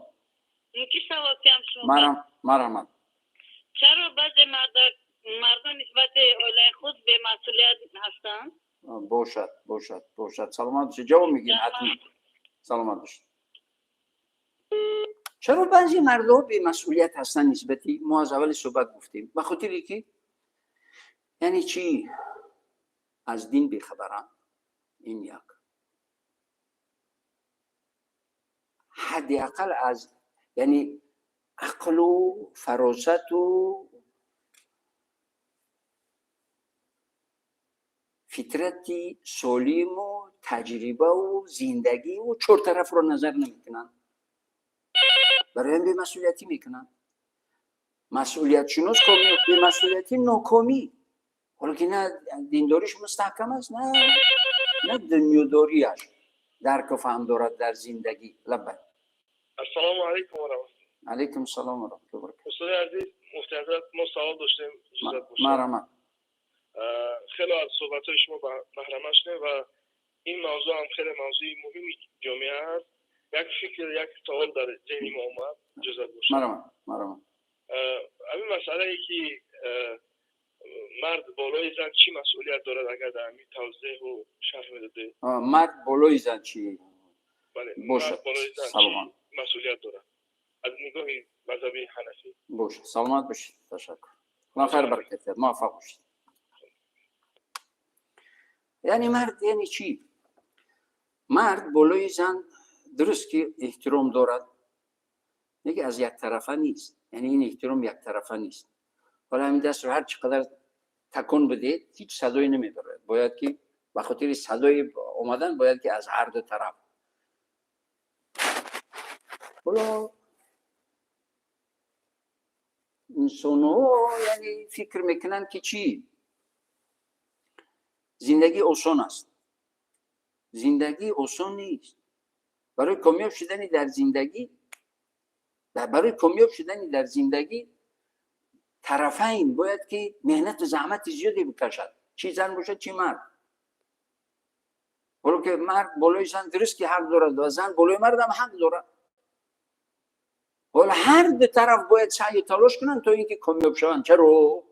Чӣ савол киям шумо? Марҳамат. Чаро баъзе мардон нисбати оилаи худ бемасъулият ҳастанд? Бошад, бошад, бошад. Саломат бошед. Ҷавоб мегирем ҳатман. Саломат бошед. Чаро баъзе мардҳо бемасъулият ҳастанд нисбати мо аз аввали суҳбат гуфтем, ба хотире ки яъне чӣ, аз дин бехабаранд, ин як ҳадди ақал аз яъне ақлу фаросату фитрати солиму таҷрибаву зиндагиву чортарафро назар намекунанд, барои ҳам бемасъулиятӣ мекунанд. Масъулиятшинос бемасъулиятӣ нокомӣ, ҳоло ки на диндориш мустаҳкам аст, на дунёдориаш дарку фаҳм дорад дар зиндагӣ. Лаббай. Ассалому алайкум ва раҳматуллоҳ. Алайкум салом ва раҳматуллоҳи ва баракатуҳ. Устоди азиз, муфти ҳазрат, мо савол доштем, иҷозат бошад. Марҳамат. Хеле аз суҳбатҳои шумо баҳраманд шудем ва ин мавзӯъ ҳам хеле мавзӯи муҳими ҷомеа аст. Як фикр, як савол дар зеҳни мо омад, иҷозат бошад. Марҳамат, марҳамат. Ҳамин масъалае ки мард болои зан чӣ масъулият дорад, агар дар ҳамин тавзеҳу шарҳ медодед? Мард болои зан чӣ? Бале, бошад. Мард болои зан чӣ Саломат. масъулият дорад аз нигоҳи мазҳаби ҳанафӣ? Бошад, саломат бошед, ташаккур. Худо хайр баракат диҳад, муваффақ бошед. Яъне мард яъне чӣ? Мард болои зан дуруст ки эҳтиром дорад, лекин аз яктарафа нест. Яъне ин эҳтиром яктарафа нест. Ҳоло ҳамин дастро ҳар чӣ қадар такон бидиҳед, ҳеҷ садое намебарад. Бояд ки ба хотири садои омадан бояд ки аз ҳар ду тараф. Ҳоло инсонҳо яъне фикр мекунанд ки чӣ? Зиндагӣ осон аст. Зиндагӣ осон нест. Барои комёб шудани дар зиндагӣ, барои комёб шудани дар зиндагӣ тарафайн бояд ки меҳнату заҳмати зиёде бикашад. Чӣ зан бошад, чӣ мард. Ҳоло ки мард болои зан дуруст ки ҳақ дорад ва зан болои мард ҳам ҳақ дорад. Ҳоло ҳар ду тараф бояд саъю талош кунанд то ин ки комёб шаванд. Чаро?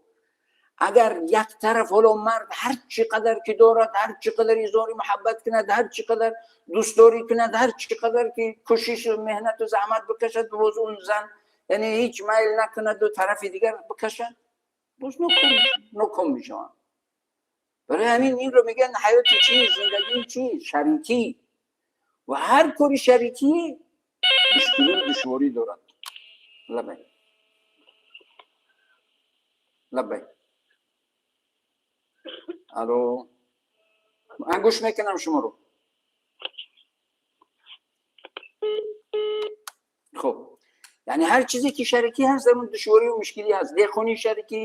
Агар як тараф ҳоло мард ҳар чӣ қадар ки дорад, ҳар чӣ қадар изҳори муҳаббат кунад, ҳар чӣ қадар дӯстдорӣ кунад, ҳар чӣ қадар ки кӯшишу меҳнату заҳмат бикашад, боз он зан яъне ҳеҷ майл накунаду тарафи дигар бикашад, боз ноком мешаванд. Барои ҳамин инро мегӯянд ҳаёти чӣ, зиндагии чӣ, шарикӣ. Ва ҳар кори шарикӣ мушкилию душворӣ дорад. Лаббай, лаббай. Алло, ман гӯш мекунам шуморо. Хуб, яъне ҳар чизе ки шарикӣ ҳаст, дар он душворию мушкилӣ ҳаст. Деҳқонии шарикӣ,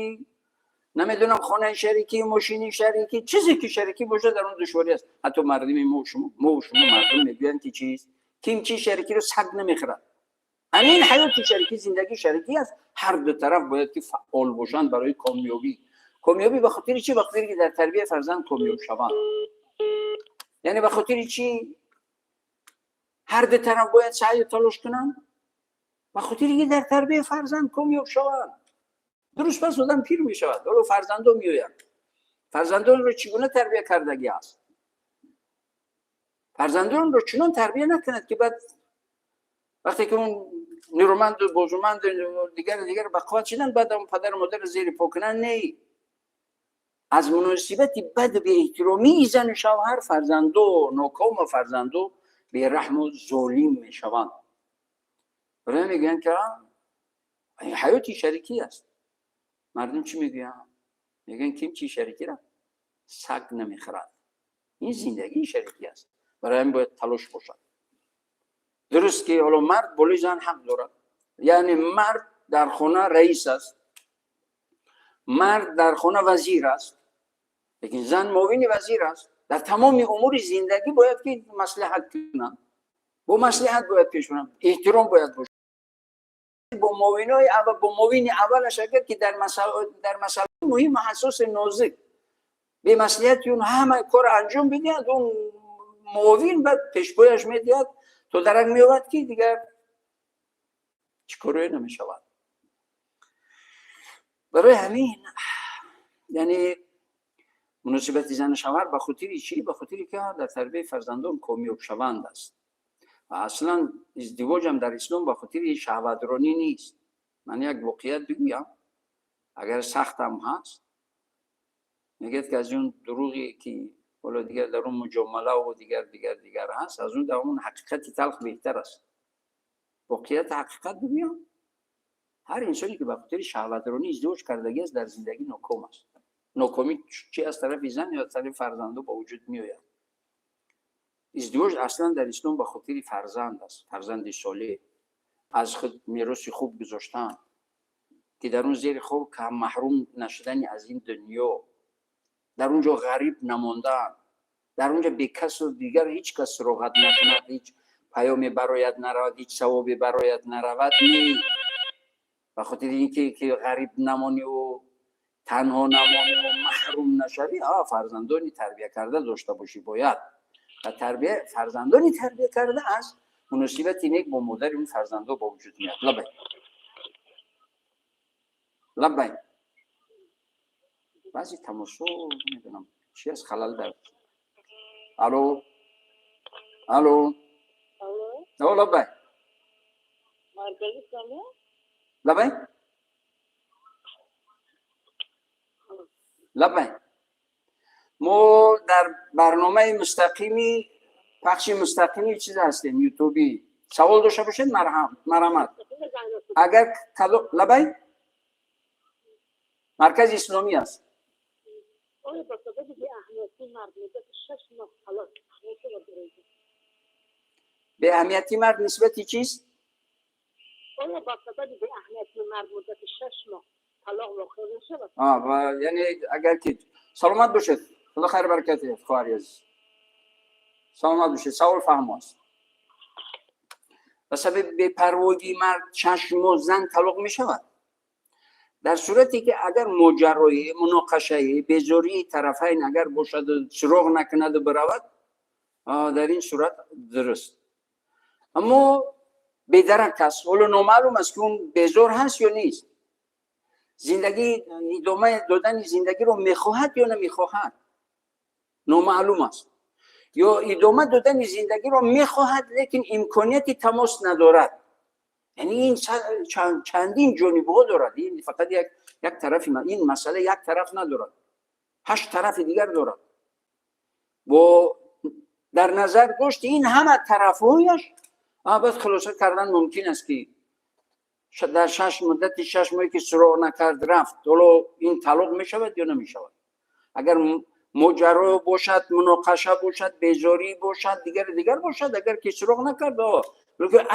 намедонам, хонаи шарикӣ, мошини шарикӣ, чизе ки шарикӣ бошад, дар он душворӣ аст. Ҳатто мардуми мо шумо мардум мегӯянд ки чиз кимчи шарикиро саг намехӯрад. Ҳамин ҳаёти шарикӣ, зиндагии шарикӣ аст. Ҳар ду тараф бояд ки фаъол бошанд барои комёбӣ. Комёбӣ ба хотири чӣ? Ба хотири ки дар тарбияи фарзанд комёб шаванд. Яъне ба хотири чӣ ҳар ду тараф бояд саъю талош кунанд? Ба хотири ки дар тарбияи фарзанд комёб шаванд. Дуруст, пас одам пир мешавад, ҳоло фарзандон меоянд. Фарзандонро чӣ гуна тарбия кардагӣ аст? Фарзандонро чунон тарбия накунад ки баъд вақте ки он нерӯманду бозуманду дигар дигар ба қувват шуданд, баъд он падару модарро зери по кунанд. Не, аз муносибати баду беэҳтиромии зану шавҳар фарзандо ноком ва фарзандо бераҳму золим мешаванд. Барои мегӯянд ки ин ҳаёти шарикӣ аст. Мардум чӣ мегӯянд? Мегӯянд кимчи шарикиро саг намехӯрад. Ин зиндагии шарикӣ аст. Барои ҳамин бояд талош бошад. Дуруст ки ҳоло мард болои зан ҳақ дорад, яъне мард дар хона раис аст, мард дар хона вазир аст, лекин зан муовини вазир аст. Дар тамоми умури зиндагӣ бояд ки маслиҳат кунанд, бо маслиҳат бояд пеш баранд, эҳтиром бояд бошад. Бо муовинои аввал, бо муовини аввалаш агар ки дар масъалаи муҳим ва ҳассоси нозик бемаслиҳати он ҳама кор анҷом бидиҳад, он муовин баъд пешпояш медиҳад. То дарак меёбад, ки дигар чӣ корое намешавад. Барои ҳамин, яъне муносибати зану шавҳар ба хотири чӣ? Ба хотире ки дар тарбияи фарзандон комёб шаванд аст. Ва аслан издивоҷам дар ислом ба хотири шаҳватронӣ нест. Ман як воқеият бигӯям, агар сахтам ҳаст, мегӯяд, ки аз он дурӯғе ки ҳоло дигар дар он муҷомалаву дигар дигар дигар ҳаст, аз он дар он ҳақиқати талх беҳтар аст. Воқеият, ҳақиқат бигӯям, ҳар инсоне ки ба хотири шаҳватронӣ издивоҷ кардагӣ аст, дар зиндагӣ ноком аст. Нокомӣ чи аз тарафи зан ё аз тарафи фарзандо ба вуҷуд меояд. Издивоҷ аслан дар ислом ба хотири фарзанд аст, фарзанди солеҳ, аз худ мероси хуб гузоштан, ки дар он зери хок маҳрум нашудани аз ин дунё, дар он ҷо ғариб намондан, дар он ҷо бекасу дигар ҳеҷ кас суроғат накунад, ҳеҷ паёме барояд наравад, ҳеҷ савобе барояд наравад. Не, ба хотири ин ки ғариб намониву танҳо намониву маҳрум нашавӣ, фарзандони тарбия карда дошта бошӣ бояд. Ва тарбия фарзандони тарбия карда аз муносибати нек бо модари он фарзандо ба вуҷуд меяд. Лабай, лабай. Баъзе тамошо, намедонам чи аст, халал дар. Алло, алло. Алло, лабай. Лабай, лабай. Мо дар барномаи мустақими, пахши мустақими чиз ҳастем, ютубӣ. Савол дошта бошед, марҳамат. Агар лабай, маркази исломӣ аст. Оё ба сабаби беаҳамиятии мард муддати 6 моҳ талоқ мешавад? Беаҳамияти мард нисбати чиз? Оё ба сабаби беаҳамиятии мард муддати 6 моҳ талоқ воқеъ мешавад? Яъне агар ки, саломат бошед, худо хайр баракат диҳад, хоҳари азиз, саломат бошед. Савол фаҳмо аст. Ба сабаби бепарвогии мард 6 моҳ зан талоқ мешавад? Дар сурате ки агар моҷарои, муноқашаи, безории тарафайн агар бошаду суроғ накунаду биравад, дар ин сурат дуруст. Аммо бедарак аст, ҳоло номаълум аст, ки он безор ҳаст ё нест, зиндагӣ идома додани зиндагиро мехоҳад ё намехоҳад, номаълум аст, ё идома додани зиндагиро мехоҳад, лекин имконияти тамос надорад. Яъне ин чандин ҷонибҳо дорад. Ин фақат як тарафи ин масъала як тараф надорад, ҳашт тарафи дигар дорад. Бо дар назар дошти ин ҳама тарафҳояш баъд хулоса кардан мумкин аст, ки дар шаш муддати 6 моҳе ки суроғ накард, рафт, ҳоло ин талоқ мешавад ё намешавад. Агар моҷаро бошад, муноқаша бошад, безорӣ бошад, дигар дигар бошад, агар ки суроғ накард,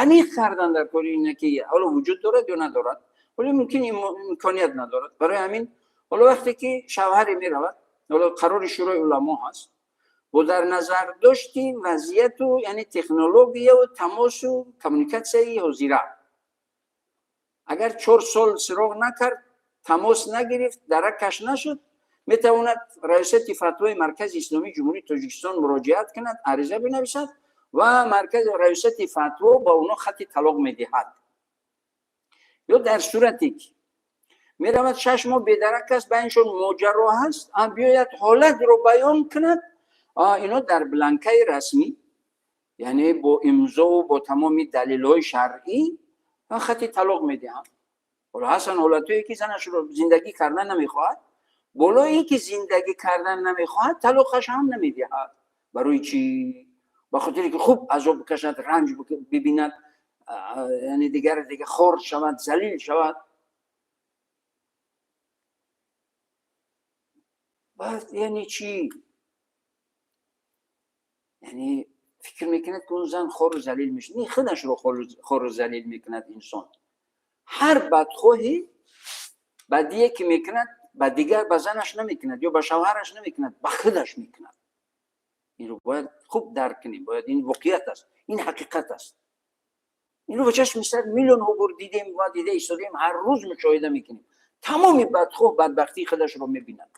аниқ кардан дар кори ине ки ҳоло вуҷуд дорад ё надорад, ҳоло мумкин имконият надорад. Барои ҳамин ҳоло вақте ки шавҳаре меравад, ҳоло қарори Шӯрои уламо ҳаст, бо дар назар дошти вазъияту, яъне технологияву тамосу коммуникатсияи ҳозира, агар 4 сол суроғ накард, тамос нагирифт, даракаш нашуд, метавонад Раёсати фатвои Маркази исломии Ҷумҳурии Тоҷикистон муроҷиат кунад, ариза бинависад ва марказ, Раёсати фатво ба онҳо хати талоқ медиҳад. Ё дар сурате ки меравад, 6 моҳ бедарак аст, байншон моҷаро ҳаст, биёяд, ҳолатро баён кунад, ино дар бланкаи расмӣ, яъне бо имзову бо тамоми далелҳои шаръӣ хати талоқ медиҳанд. Ҳоло ҳастанд ҳолатҳое ки занашро зиндагӣ кардан намехоҳад, болои ин ки зиндагӣ кардан намехоҳад, талоқаш ҳам намедиҳад. Барои чӣ? Ба хотире ки хуб азоб бикашад, ранҷ бибинад, яъне дигар дигар хор шавад, залил шавад. Баъд яъне чӣ? Яъне фикр мекунад, ки он зан хору залил мешавад. Не, худашро хору залил мекунад инсон. Ҳар бадхоҳе бадие ки мекунад ба дигар, ба занаш намекунад ё ба шавҳараш намекунад, ба худаш мекунад. Инро бояд хуб дарк кунем, бояд. Ин воқеият аст, ин ҳақиқат аст. Инро ба чашми сар миллионҳо бор дидем ва дида истодаем, ҳар рӯз мушоҳида мекунем. Тамоми бадхоҳ бадбахтии худашро мебинад.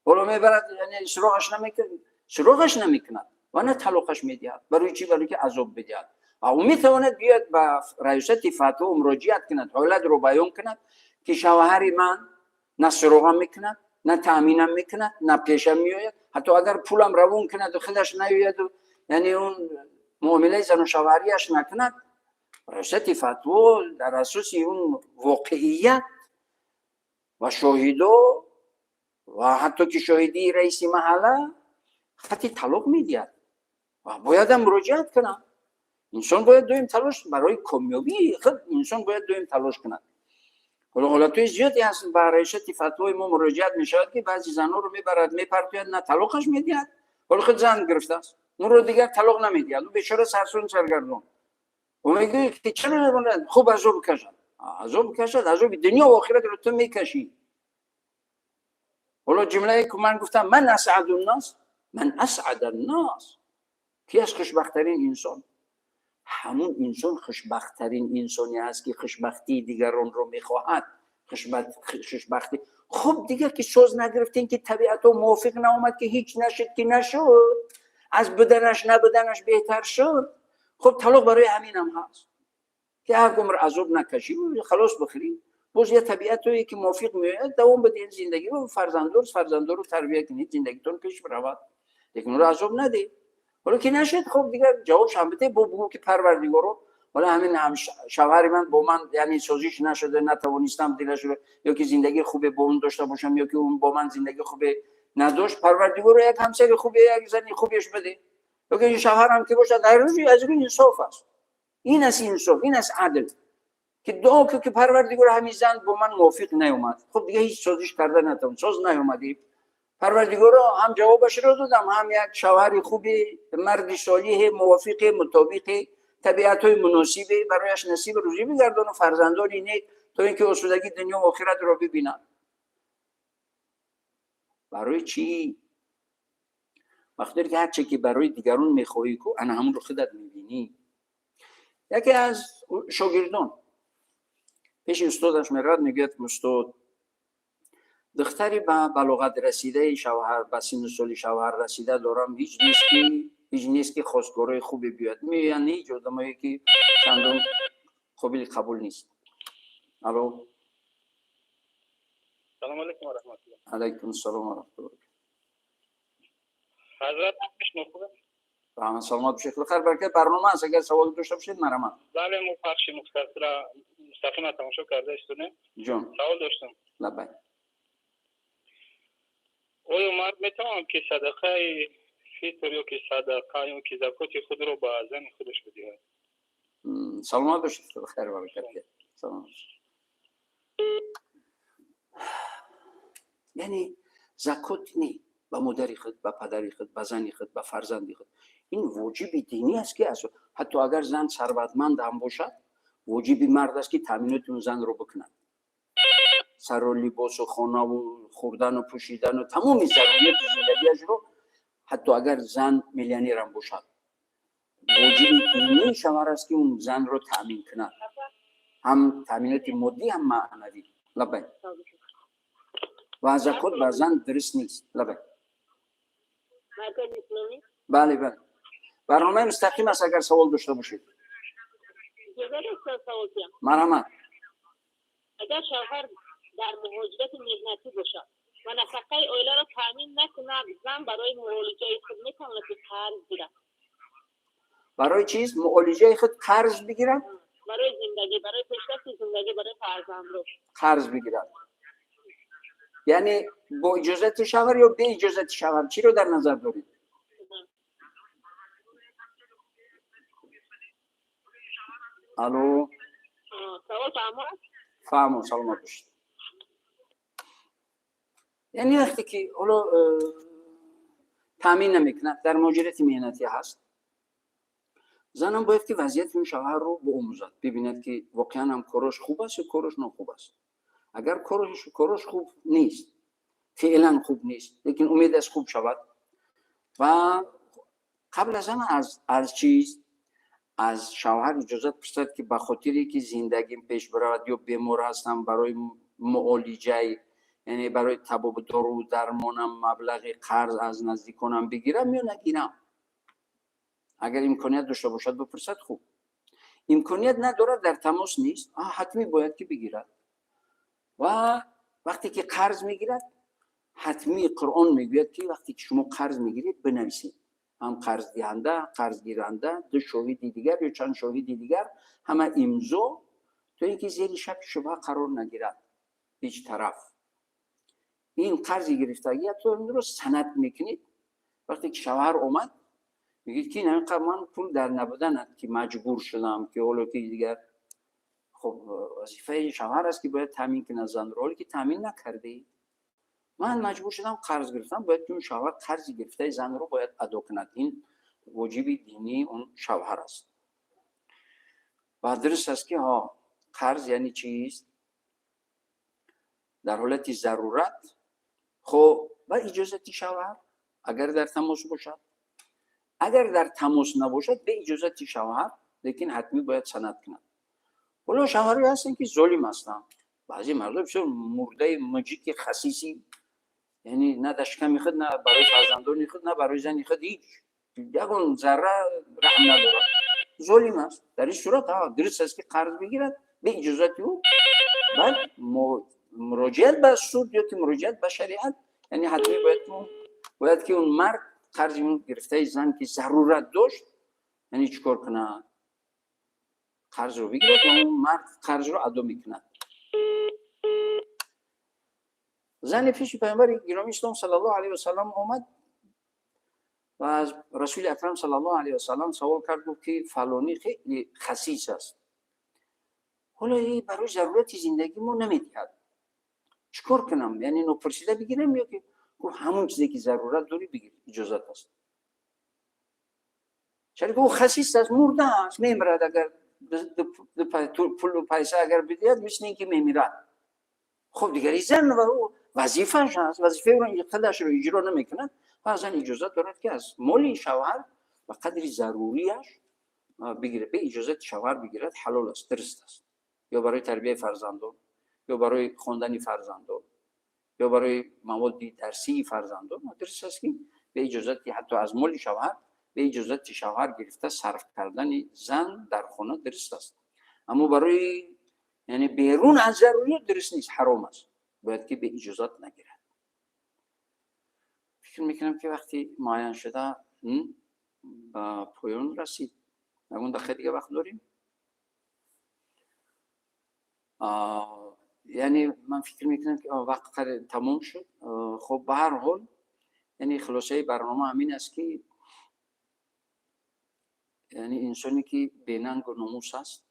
Ҳоло мебарад, яъне суроғаш намекунад, суроғаш намекунад. ва на талоқаш медиҳад. Барои чӣ? Барои ки азоб бидиҳад. Ва ӯ метавонад биёяд, ба раёсати фатво муроҷиат кунад, ҳолатро баён кунад, ки шавҳари ман на суроғам мекунад, на таъминам мекунад, на пешам меояд, ҳатто агар пулам равон кунаду худаш наёяду, яъне он муомилаи зану шавҳарияш накунад, раёсати фатво дар асоси он воқеият ва шоҳидо ва ҳатто ки шоҳидии раиси маҳалла хати талоқ медиҳад ва боядам муроҷиат кунад. Инсон бояд доим талош барои комёбии худ, инсон бояд доим талош кунад. Ҳоло ҳолатҳои зиёде ҳаст, ба раёсати фатвои мо муроҷиат мешавад, ки баъзи занҳоро мебарад, мепартояд, на талоқаш медиҳад, ҳоло худ зан гирифтааст, онро дигар талоқ намедиҳад, ӯ бечора сарсон саргардон. Ӯ мегӯяд, ки чаро? Хуб, азоб кашад, азоб кашад, азоби дунё ва охиратро ту мекашӣ. Ҳоло ҷумлае ки ман гуфтам: من أسعد الناس، من أسعد الناس. Ки аз хушбахттарин инсон? Ҳамун инсон хушбахттарин инсоне аст, ки хушбахтии дигаронро мехоҳад. Хушбахтӣ хуб, дигар ки соз нагирифтем, ки табиатҳо мувофиқ наомад, ки ҳеҷ нашуд, ки нашуд, аз буданаш набуданаш беҳтар шуд. Хуб, талоқ барои ҳаминам ҳаст, ки як умр азоб накашӣ, халос бихӯрӣ. Боз я табиатое ки мувофиқ меояд, давом бидиҳед зиндагиро, фарзанддор, фарзанддору тарбия кунед, зиндагитон пеш биравад, лекин ӯро азоб надиҳед. Ҳоло ки нашуд, хуб, дигар ҷавобшам биде, бо бугӯ, ки парвардигоро, ҳола ҳамин шавҳари ман бо ман, яъне, созиш нашуда, натавонистам дилашро ё ки зиндагии хубе бо он дошта бошам, ё ки он бо ман зиндагии хубе надошт. Парвардигоро, як ҳамсари хубе, як зани хубеш биде, ё ки шавҳарам ки бошад, аз рӯи инсоф аст. Ин аст инсоф, ин аст адл, ки дуо ку, ки парвардигоро, ҳамин зан бо ман мувофиқ наёмад, хуб, дигар ҳеҷ созиш карда натавон, соз наёмадӣ. Парвардигоро, ҳам ҷавобашро додам, ҳам як шавҳари хуби, марди солиҳе, мувофиқе, мутобиқе, табиатҳои муносибе барояш насиб рӯзӣ бигардону фарзандони нек, то ин ки осудагии дунё охиратро бибинад. Барои чӣ? Вақте ки ҳарче ки барои дигарон мехоҳӣ ку, ана ҳамонро худат мебинӣ. Яке аз шогирдон пеши устодаш меравад, мегӯяд: «Устод, духтари ба балоғат расидаи, шавҳар, ба синну соли шавҳар расида дорам. Ҳеҷ нест, ки хостгорои хубе биёяд. Меоянд, ҳеҷ одамое ки чандон қобили қабул нест». Алло. Салом алейкум ва раҳматуллоҳ. Алайкум ассалом ва раҳматуллоҳ. Ҳазрат, шумо хуб? Раҳмат, саломат бошед, хайр, баракат. Барнома аст, агар савол дошта бошед, марҳамат. Бале, мо пахши мустақима тамошо карда истодем. Ҷон. Савол доштам. Лаббай. Оё мард метавонад, ки садақаи фитр ё ки садақа ё ки закоти худро ба зани худаш бидиҳад? Саломат бошед, хайр, баракат, саломат бошед. Яъне закот не, ба модари худ, ба падари худ, ба зани худ, ба фарзанди худ. Ин воҷиби динӣ аст, ки ҳатто агар зан сарватманд ҳам бошад, воҷиби мард аст, ки таъминоти он занро бикунад: сару либосу хонаву хӯрдану пӯшидану тамоми заруриёти зиндагиашро. Ҳатто агар зан миллионерам бошад, воҷиби динии шавҳар аст, ки он занро таъмин кунад, ҳам таъминоти моддӣ, ҳам маънавӣ. Лаббай. Ва закот ба зан дуруст нест. Лаббай. Бале, бале, барномаи мустақим аст, агар савол дошта бошед, марҳамат. Агар шавҳар дар муҳоҷирати меҳнатӣ бошад ва нафақаи оиларо таъмин накунад, зан барои муолиҷаи худ метавонад, ки қарз гирад? Барои чиз муолиҷаи худ қарз бигирад? Барои зиндагӣ, барои пешрафти зиндагӣ, барои фарзандро. Қарз бигирад, яъне бо иҷозати шавҳар ё бе иҷозати шавҳар? Чиро дар назар доред? Алло. Савол фаҳмо? Фаҳмо, саломат бошед. Яъне вақте ки ҳоло таъмин намекунад, дар муҳоҷирати меҳнатӣ ҳаст, занам бояд ки вазъияти он шавҳарро биомӯзад, бибинад, ки воқеан ҳам корош хуб аст ё корош нохуб аст. Агар корош хуб нест, феълан хуб нест, лекин умед аст хуб шавад, ва қабл аз ҳама аз чиз, аз шавҳар иҷозат пурсад, ки ба хотире ки зиндагим пеш биравад ё бемор ҳастам, барои муолиҷаи, яъне барои табобат, дору дармонам маблағи қарз аз наздиконам бигирам ё нагирам. Агар имконият дошта бошад, бипурсад, хуб. Имконият надорад, дар тамос нест, ҳатмӣ бояд ки бигирад. Ва вақте ки қарз мегирад, ҳатмӣ Қуръон мегӯяд, ки вақте ки шумо қарз мегиред, бинависед, ҳам қарздиҳанда, қарзгиранда, ду шоҳиди дигар ё чанд шоҳиди дигар, ҳама имзо, то ин ки зери шак шубҳа қарор нагирад ҳеҷ тараф. Ин қарзи гирифтагиатонро санад мекунед. Вақте ки шавҳар омад, мегӯед, ки ин ман пул дар набуданат ки маҷбур шудам, ки ҳоло ки дигар хуб, вазифаи шавҳар аст, ки бояд таъмин кунад занро. Ҳоле ки таъмин накардӣ, ман маҷбур шудам, қарз гирифтам. Бояд ки он шавҳар қарзи гирифтаи занро бояд адо кунад. Ин воҷиби динии он шавҳар аст. Ва дуруст аст, ки ҳо, қарз яъне чист? Дар ҳолати зарурат, хоб, ба иҷозати шавҳар, агар дар тамос бошад. Агар дар тамос набошад, бе иҷозати шавҳар, лекин ҳатмӣ бояд санад кунад. Ҳоло шавҳарое ҳастанд, ки золим ҳастанд. Баъзе мардо бисёр мурдаи муҷики хасиси, яъне на дар шиками худ, на барои фарзандони худ, на барои зани худ ҳеҷ ягон зарра раҳм надорад, золим аст. Дар ин сурат дуруст аст, ки қарз бигирад бе иҷозати ӯ, баъд муроҷиат ба суд ё ки муроҷиат ба шариат. Яъне ҳатмӣ бояд ки он мард қарзи он гирифтаи зан, ки зарурат дошт, яъне чӣ кор кунад? Қарзро бигирад ва он мард қарзро адо мекунад. Зани пеши паёмбари гиромии ислом саллаллоҳу алайҳи васаллам омад ва аз Расули Акрам саллаллоҳу алайҳи васаллам савол кард, гуфт, ки фалонӣ хеле хасис аст, ҳоло барои зарурати зиндагӣ мо намедиҳад, чӣ кор кунам? Яъне нопурсида бигирам ё ки? Гуфт: ҳамон чизе ки зарурат дорӣ, бигир, иҷозат аст. Чаро ки ӯ хасис аст, мурда аст, мемирад. Агар пулу пайса агар бидиҳад, мисли ин ки мемирад. Хуб, дигари зан ва ӯ вазифааш аст, вазифаи худашро иҷро намекунад ва зан иҷозат дорад, ки аз моли шавҳар ба қадри заруриаш бигирад, бе иҷозати шавҳар бигирад, ҳалол аст, дуруст аст. Ё барои тарбияи фарзандон, ё барои хондани фарзандон, ё барои маводи дарсии фарзандон дуруст аст, ки бе иҷозати, ҳатто аз моли шавҳар бе иҷозати шавҳар гирифта сарф кардани зан дар хона дуруст аст. Аммо барои, яъне, берун аз зарурият дуруст нест, ҳаром аст, бояд ки бе иҷозат нагирад. Фикр мекунам, ки вақти муайян шуда ба поён расид. Ягон дақиқа дига вақт дорем. Яъне ман фикр мекунам, ки вақт тамом шуд. Хуб, ба ҳар ҳол, яъне хулосаи барнома ҳамин аст, ки яъне инсоне ки бенангу номус аст,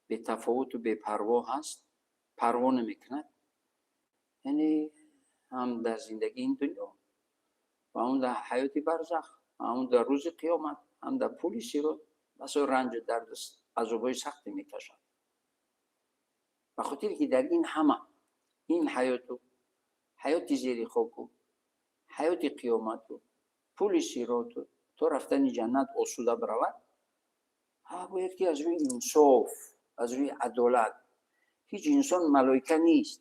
бетафовуту бепарво ҳаст, парво намекунад, яъне ҳам дар зиндагии ин дунё ва ҳам дар ҳаёти барзах, ҳам дар рӯзи қиёмат, ҳам дар пули сирот басо ранҷу дарду азобҳои сахте мекашад. Ба хотире ки дар ин ҳама, ин ҳаёту ҳаёти зери хоку, ҳаёти қиёмату пули сироту то рафтани ҷаннат осуда биравад, бояд ки аз рӯи инсоф, аз рӯи адолат. Ҳеҷ инсон малоика нест,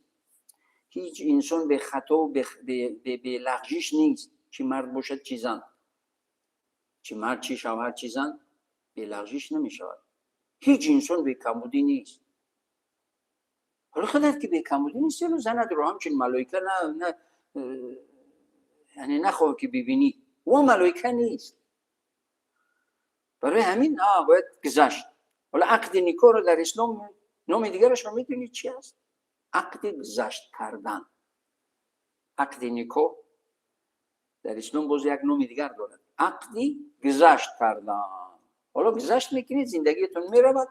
ҳеҷ инсон бехатову белағжиш нест. Чӣ мард бошад, чӣ зан, чӣ мард, чӣ шавҳар, чӣ зан белағжиш намешавад. Ҳеҷ инсон бекамбудӣ нест. Ҳоло худат ки бекамбудӣ нести, занатро ҳамчун малоика на, яъне нахоҳ ки бибинӣ, ӯ малоика нест. Барои ҳамин бояд гузашт. Ҳоло ақди никоҳро дар ислом номи дигарашро медонӣ чи аст? Ақди гузашт кардан. Ақди никоҳ дар ислом боз як номи дигар дорад: ақди гузашт кардан. Ҳоло гузашт мекунед, зиндагиятон меравад,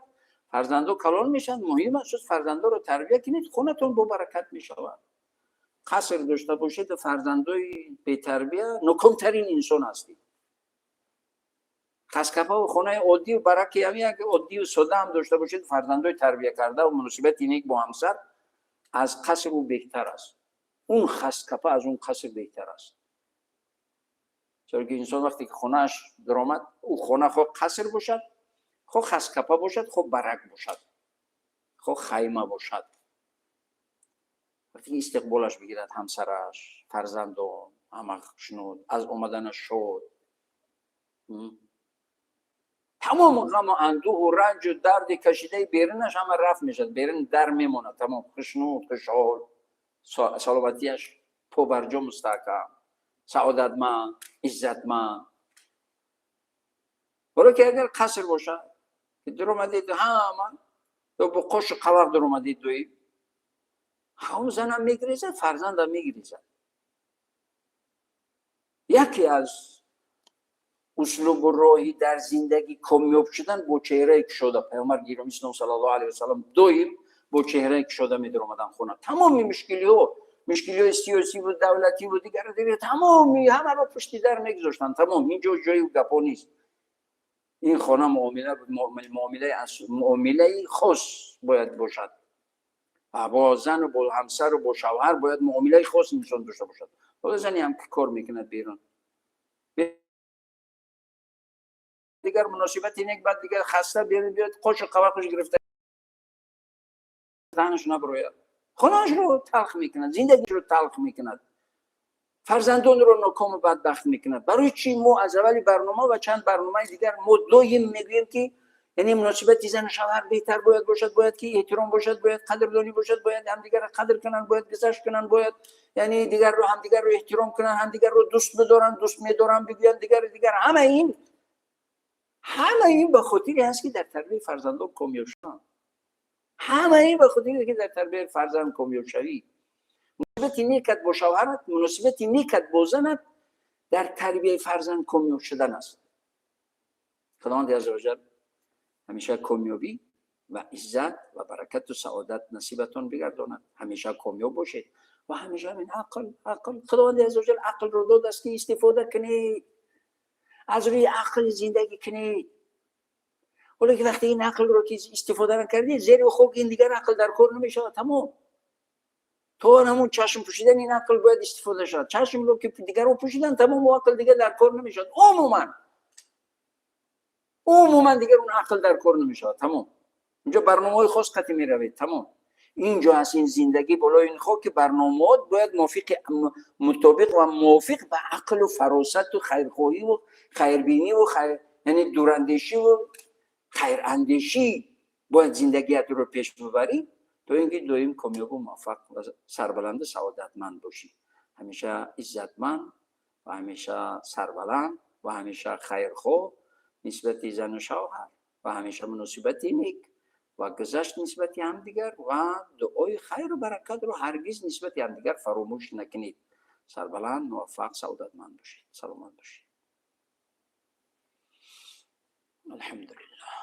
фарзандо калон мешаванд. Муҳим аст, фарзандоро тарбия кунед, хонатон бобаракат мешавад. Қаср дошта бошед, фарзандои бетарбия, нокомтарин инсон ҳастед. Хаскапаву хонаи оддию бараки ҳами як оддию сода ҳам дошта бошед, фарзандои тарбия карда ва муносибати нек бо ҳамсар аз қаср ӯ беҳтар аст. Он хаскапа аз он қаср беҳтар аст, чаро ки инсон вақте ки хонааш даромад, ӯ хона хоҳ қаср бошад, хоҳ хаскапа бошад, хоҳ барак бошад, хоҳ хайма бошад, вақте ки истиқболаш бигирад ҳамсараш, фарзандон ҳама хушнуд, аз омаданаш шод. Тамоми ғаму андӯҳу ранҷу дарди кашидаи берунаш ҳама рафт мешавад, берун дар мемонад, тамом хушнуд, хушҳол, саломатиаш побарҷо, мустаҳкам, саодатманд, иззатманд. Ҳоло ки агар қаср бошад, ки дуромадед, ҳама ё бо қошу қавақ дуромадед, доим ҳам занам мегирезад, фарзандам мегирезад. Яке аз услубу роҳи дар зиндагӣ комёб шудан бо чеҳраи кушода. Паёмбар гиромӣ ислом саллаллоҳу алайҳи васаллам доим бо чеҳраи кушода медаромаданд хона. Тамоми мушкилиҳо, мушкилиҳои сиёсиву давлативу дигар дигар, тамоми ҳамаро пушти дар мегузоштанд. Тамом, ин ҷо ҷои гапҳо нест. Ин хона муомилаи хос бояд бошад. Бо зану бо ҳамсару бо шавҳар бояд муомилаи хос инсон дошта бошад. Ҳоло зане ҳам ки кор мекунад берун, дигар муносибати нек, баъд дигар хаста берун биёд, қошу қавақаш гирифта, даҳанаш набарояд, хонаашро талх мекунад, зиндагиро талх мекунад, фарзандонро нокому бадбахт мекунад. Барои чӣ мо аз аввали барнома ва чанд барномаи дигар мо доим мегӯем, ки яъне муносибати зану шавҳар беҳтар бояд бошад, бояд ки эҳтиром бошад, бояд қадрдонӣ бошад, бояд ҳамдигарро қадр кунанд, бояд гузашт кунанд, бояд яъне дигарро, ҳамдигарро эҳтиром кунанд, ҳамдигарро дӯст бидоранд, дӯст медорам бигӯянд, дигар дигар. Ҳама ин ба хотире ҳаст, ки дар тарбияи фарзандон комёб шаванд. Ҳама ин ба хотире, ки дар тарбияи фарзанд комёб шавӣ. Муносибати некат бо шавҳарат, муносибати некат бо занат дар тарбияи фарзанд комёб шудан аст. Худованди аззаваҷал ҳамеша комёбӣ ва иззат ва баракату саодат насибатон бигардонад. Ҳамеша комёб бошед ва ҳамеша ҳамин ақл, ақл. Худованди аззаваҷал ақлро додааст, ки истифода кунед, аз рӯи ақл зиндагӣ кунед. Ҳоло ки вақте ин ақлро ки истифода накардед, зери хок, ин дигар ақл дар кор намешавад, тамом. То ҳамун чашм пӯшидан ин ақл бояд истифода шавад. Чашмро ки дигарро пӯшидан, тамом, ақл дигар дар кор намешавад. Умуман дигар он ақл дар кор намешавад, тамом. Инҷо барномаҳои хос қатӣ меравед, тамом. Инҷо аст ин зиндагӣ болои ин хок, ки барномаҳот бояд мувофиқи, мутобиқ ва мувофиқ ба ақлу фаросату хайрхоҳиву хайрбиниву хайр, яъне дурандешиву хайрандешӣ бояд зиндагиятро пеш бибарӣ, то ин ки доим комёбу муваффақ ва сарбаланду саодатманд бошӣ, ҳамеша иззатманд ва ҳамеша сарбаланд ва ҳамеша хайрхоҳ нисбати зану шавҳар ва ҳамеша муносибати нек ва гузашт нисбати ҳамдигар ва дуои хайру баракатро ҳаргиз нисбати ҳамдигар фаромӯш накунед. Сарбаланд, муваффақ, саодатманд бошед, саломат бошед. Алҳамдулиллаҳ.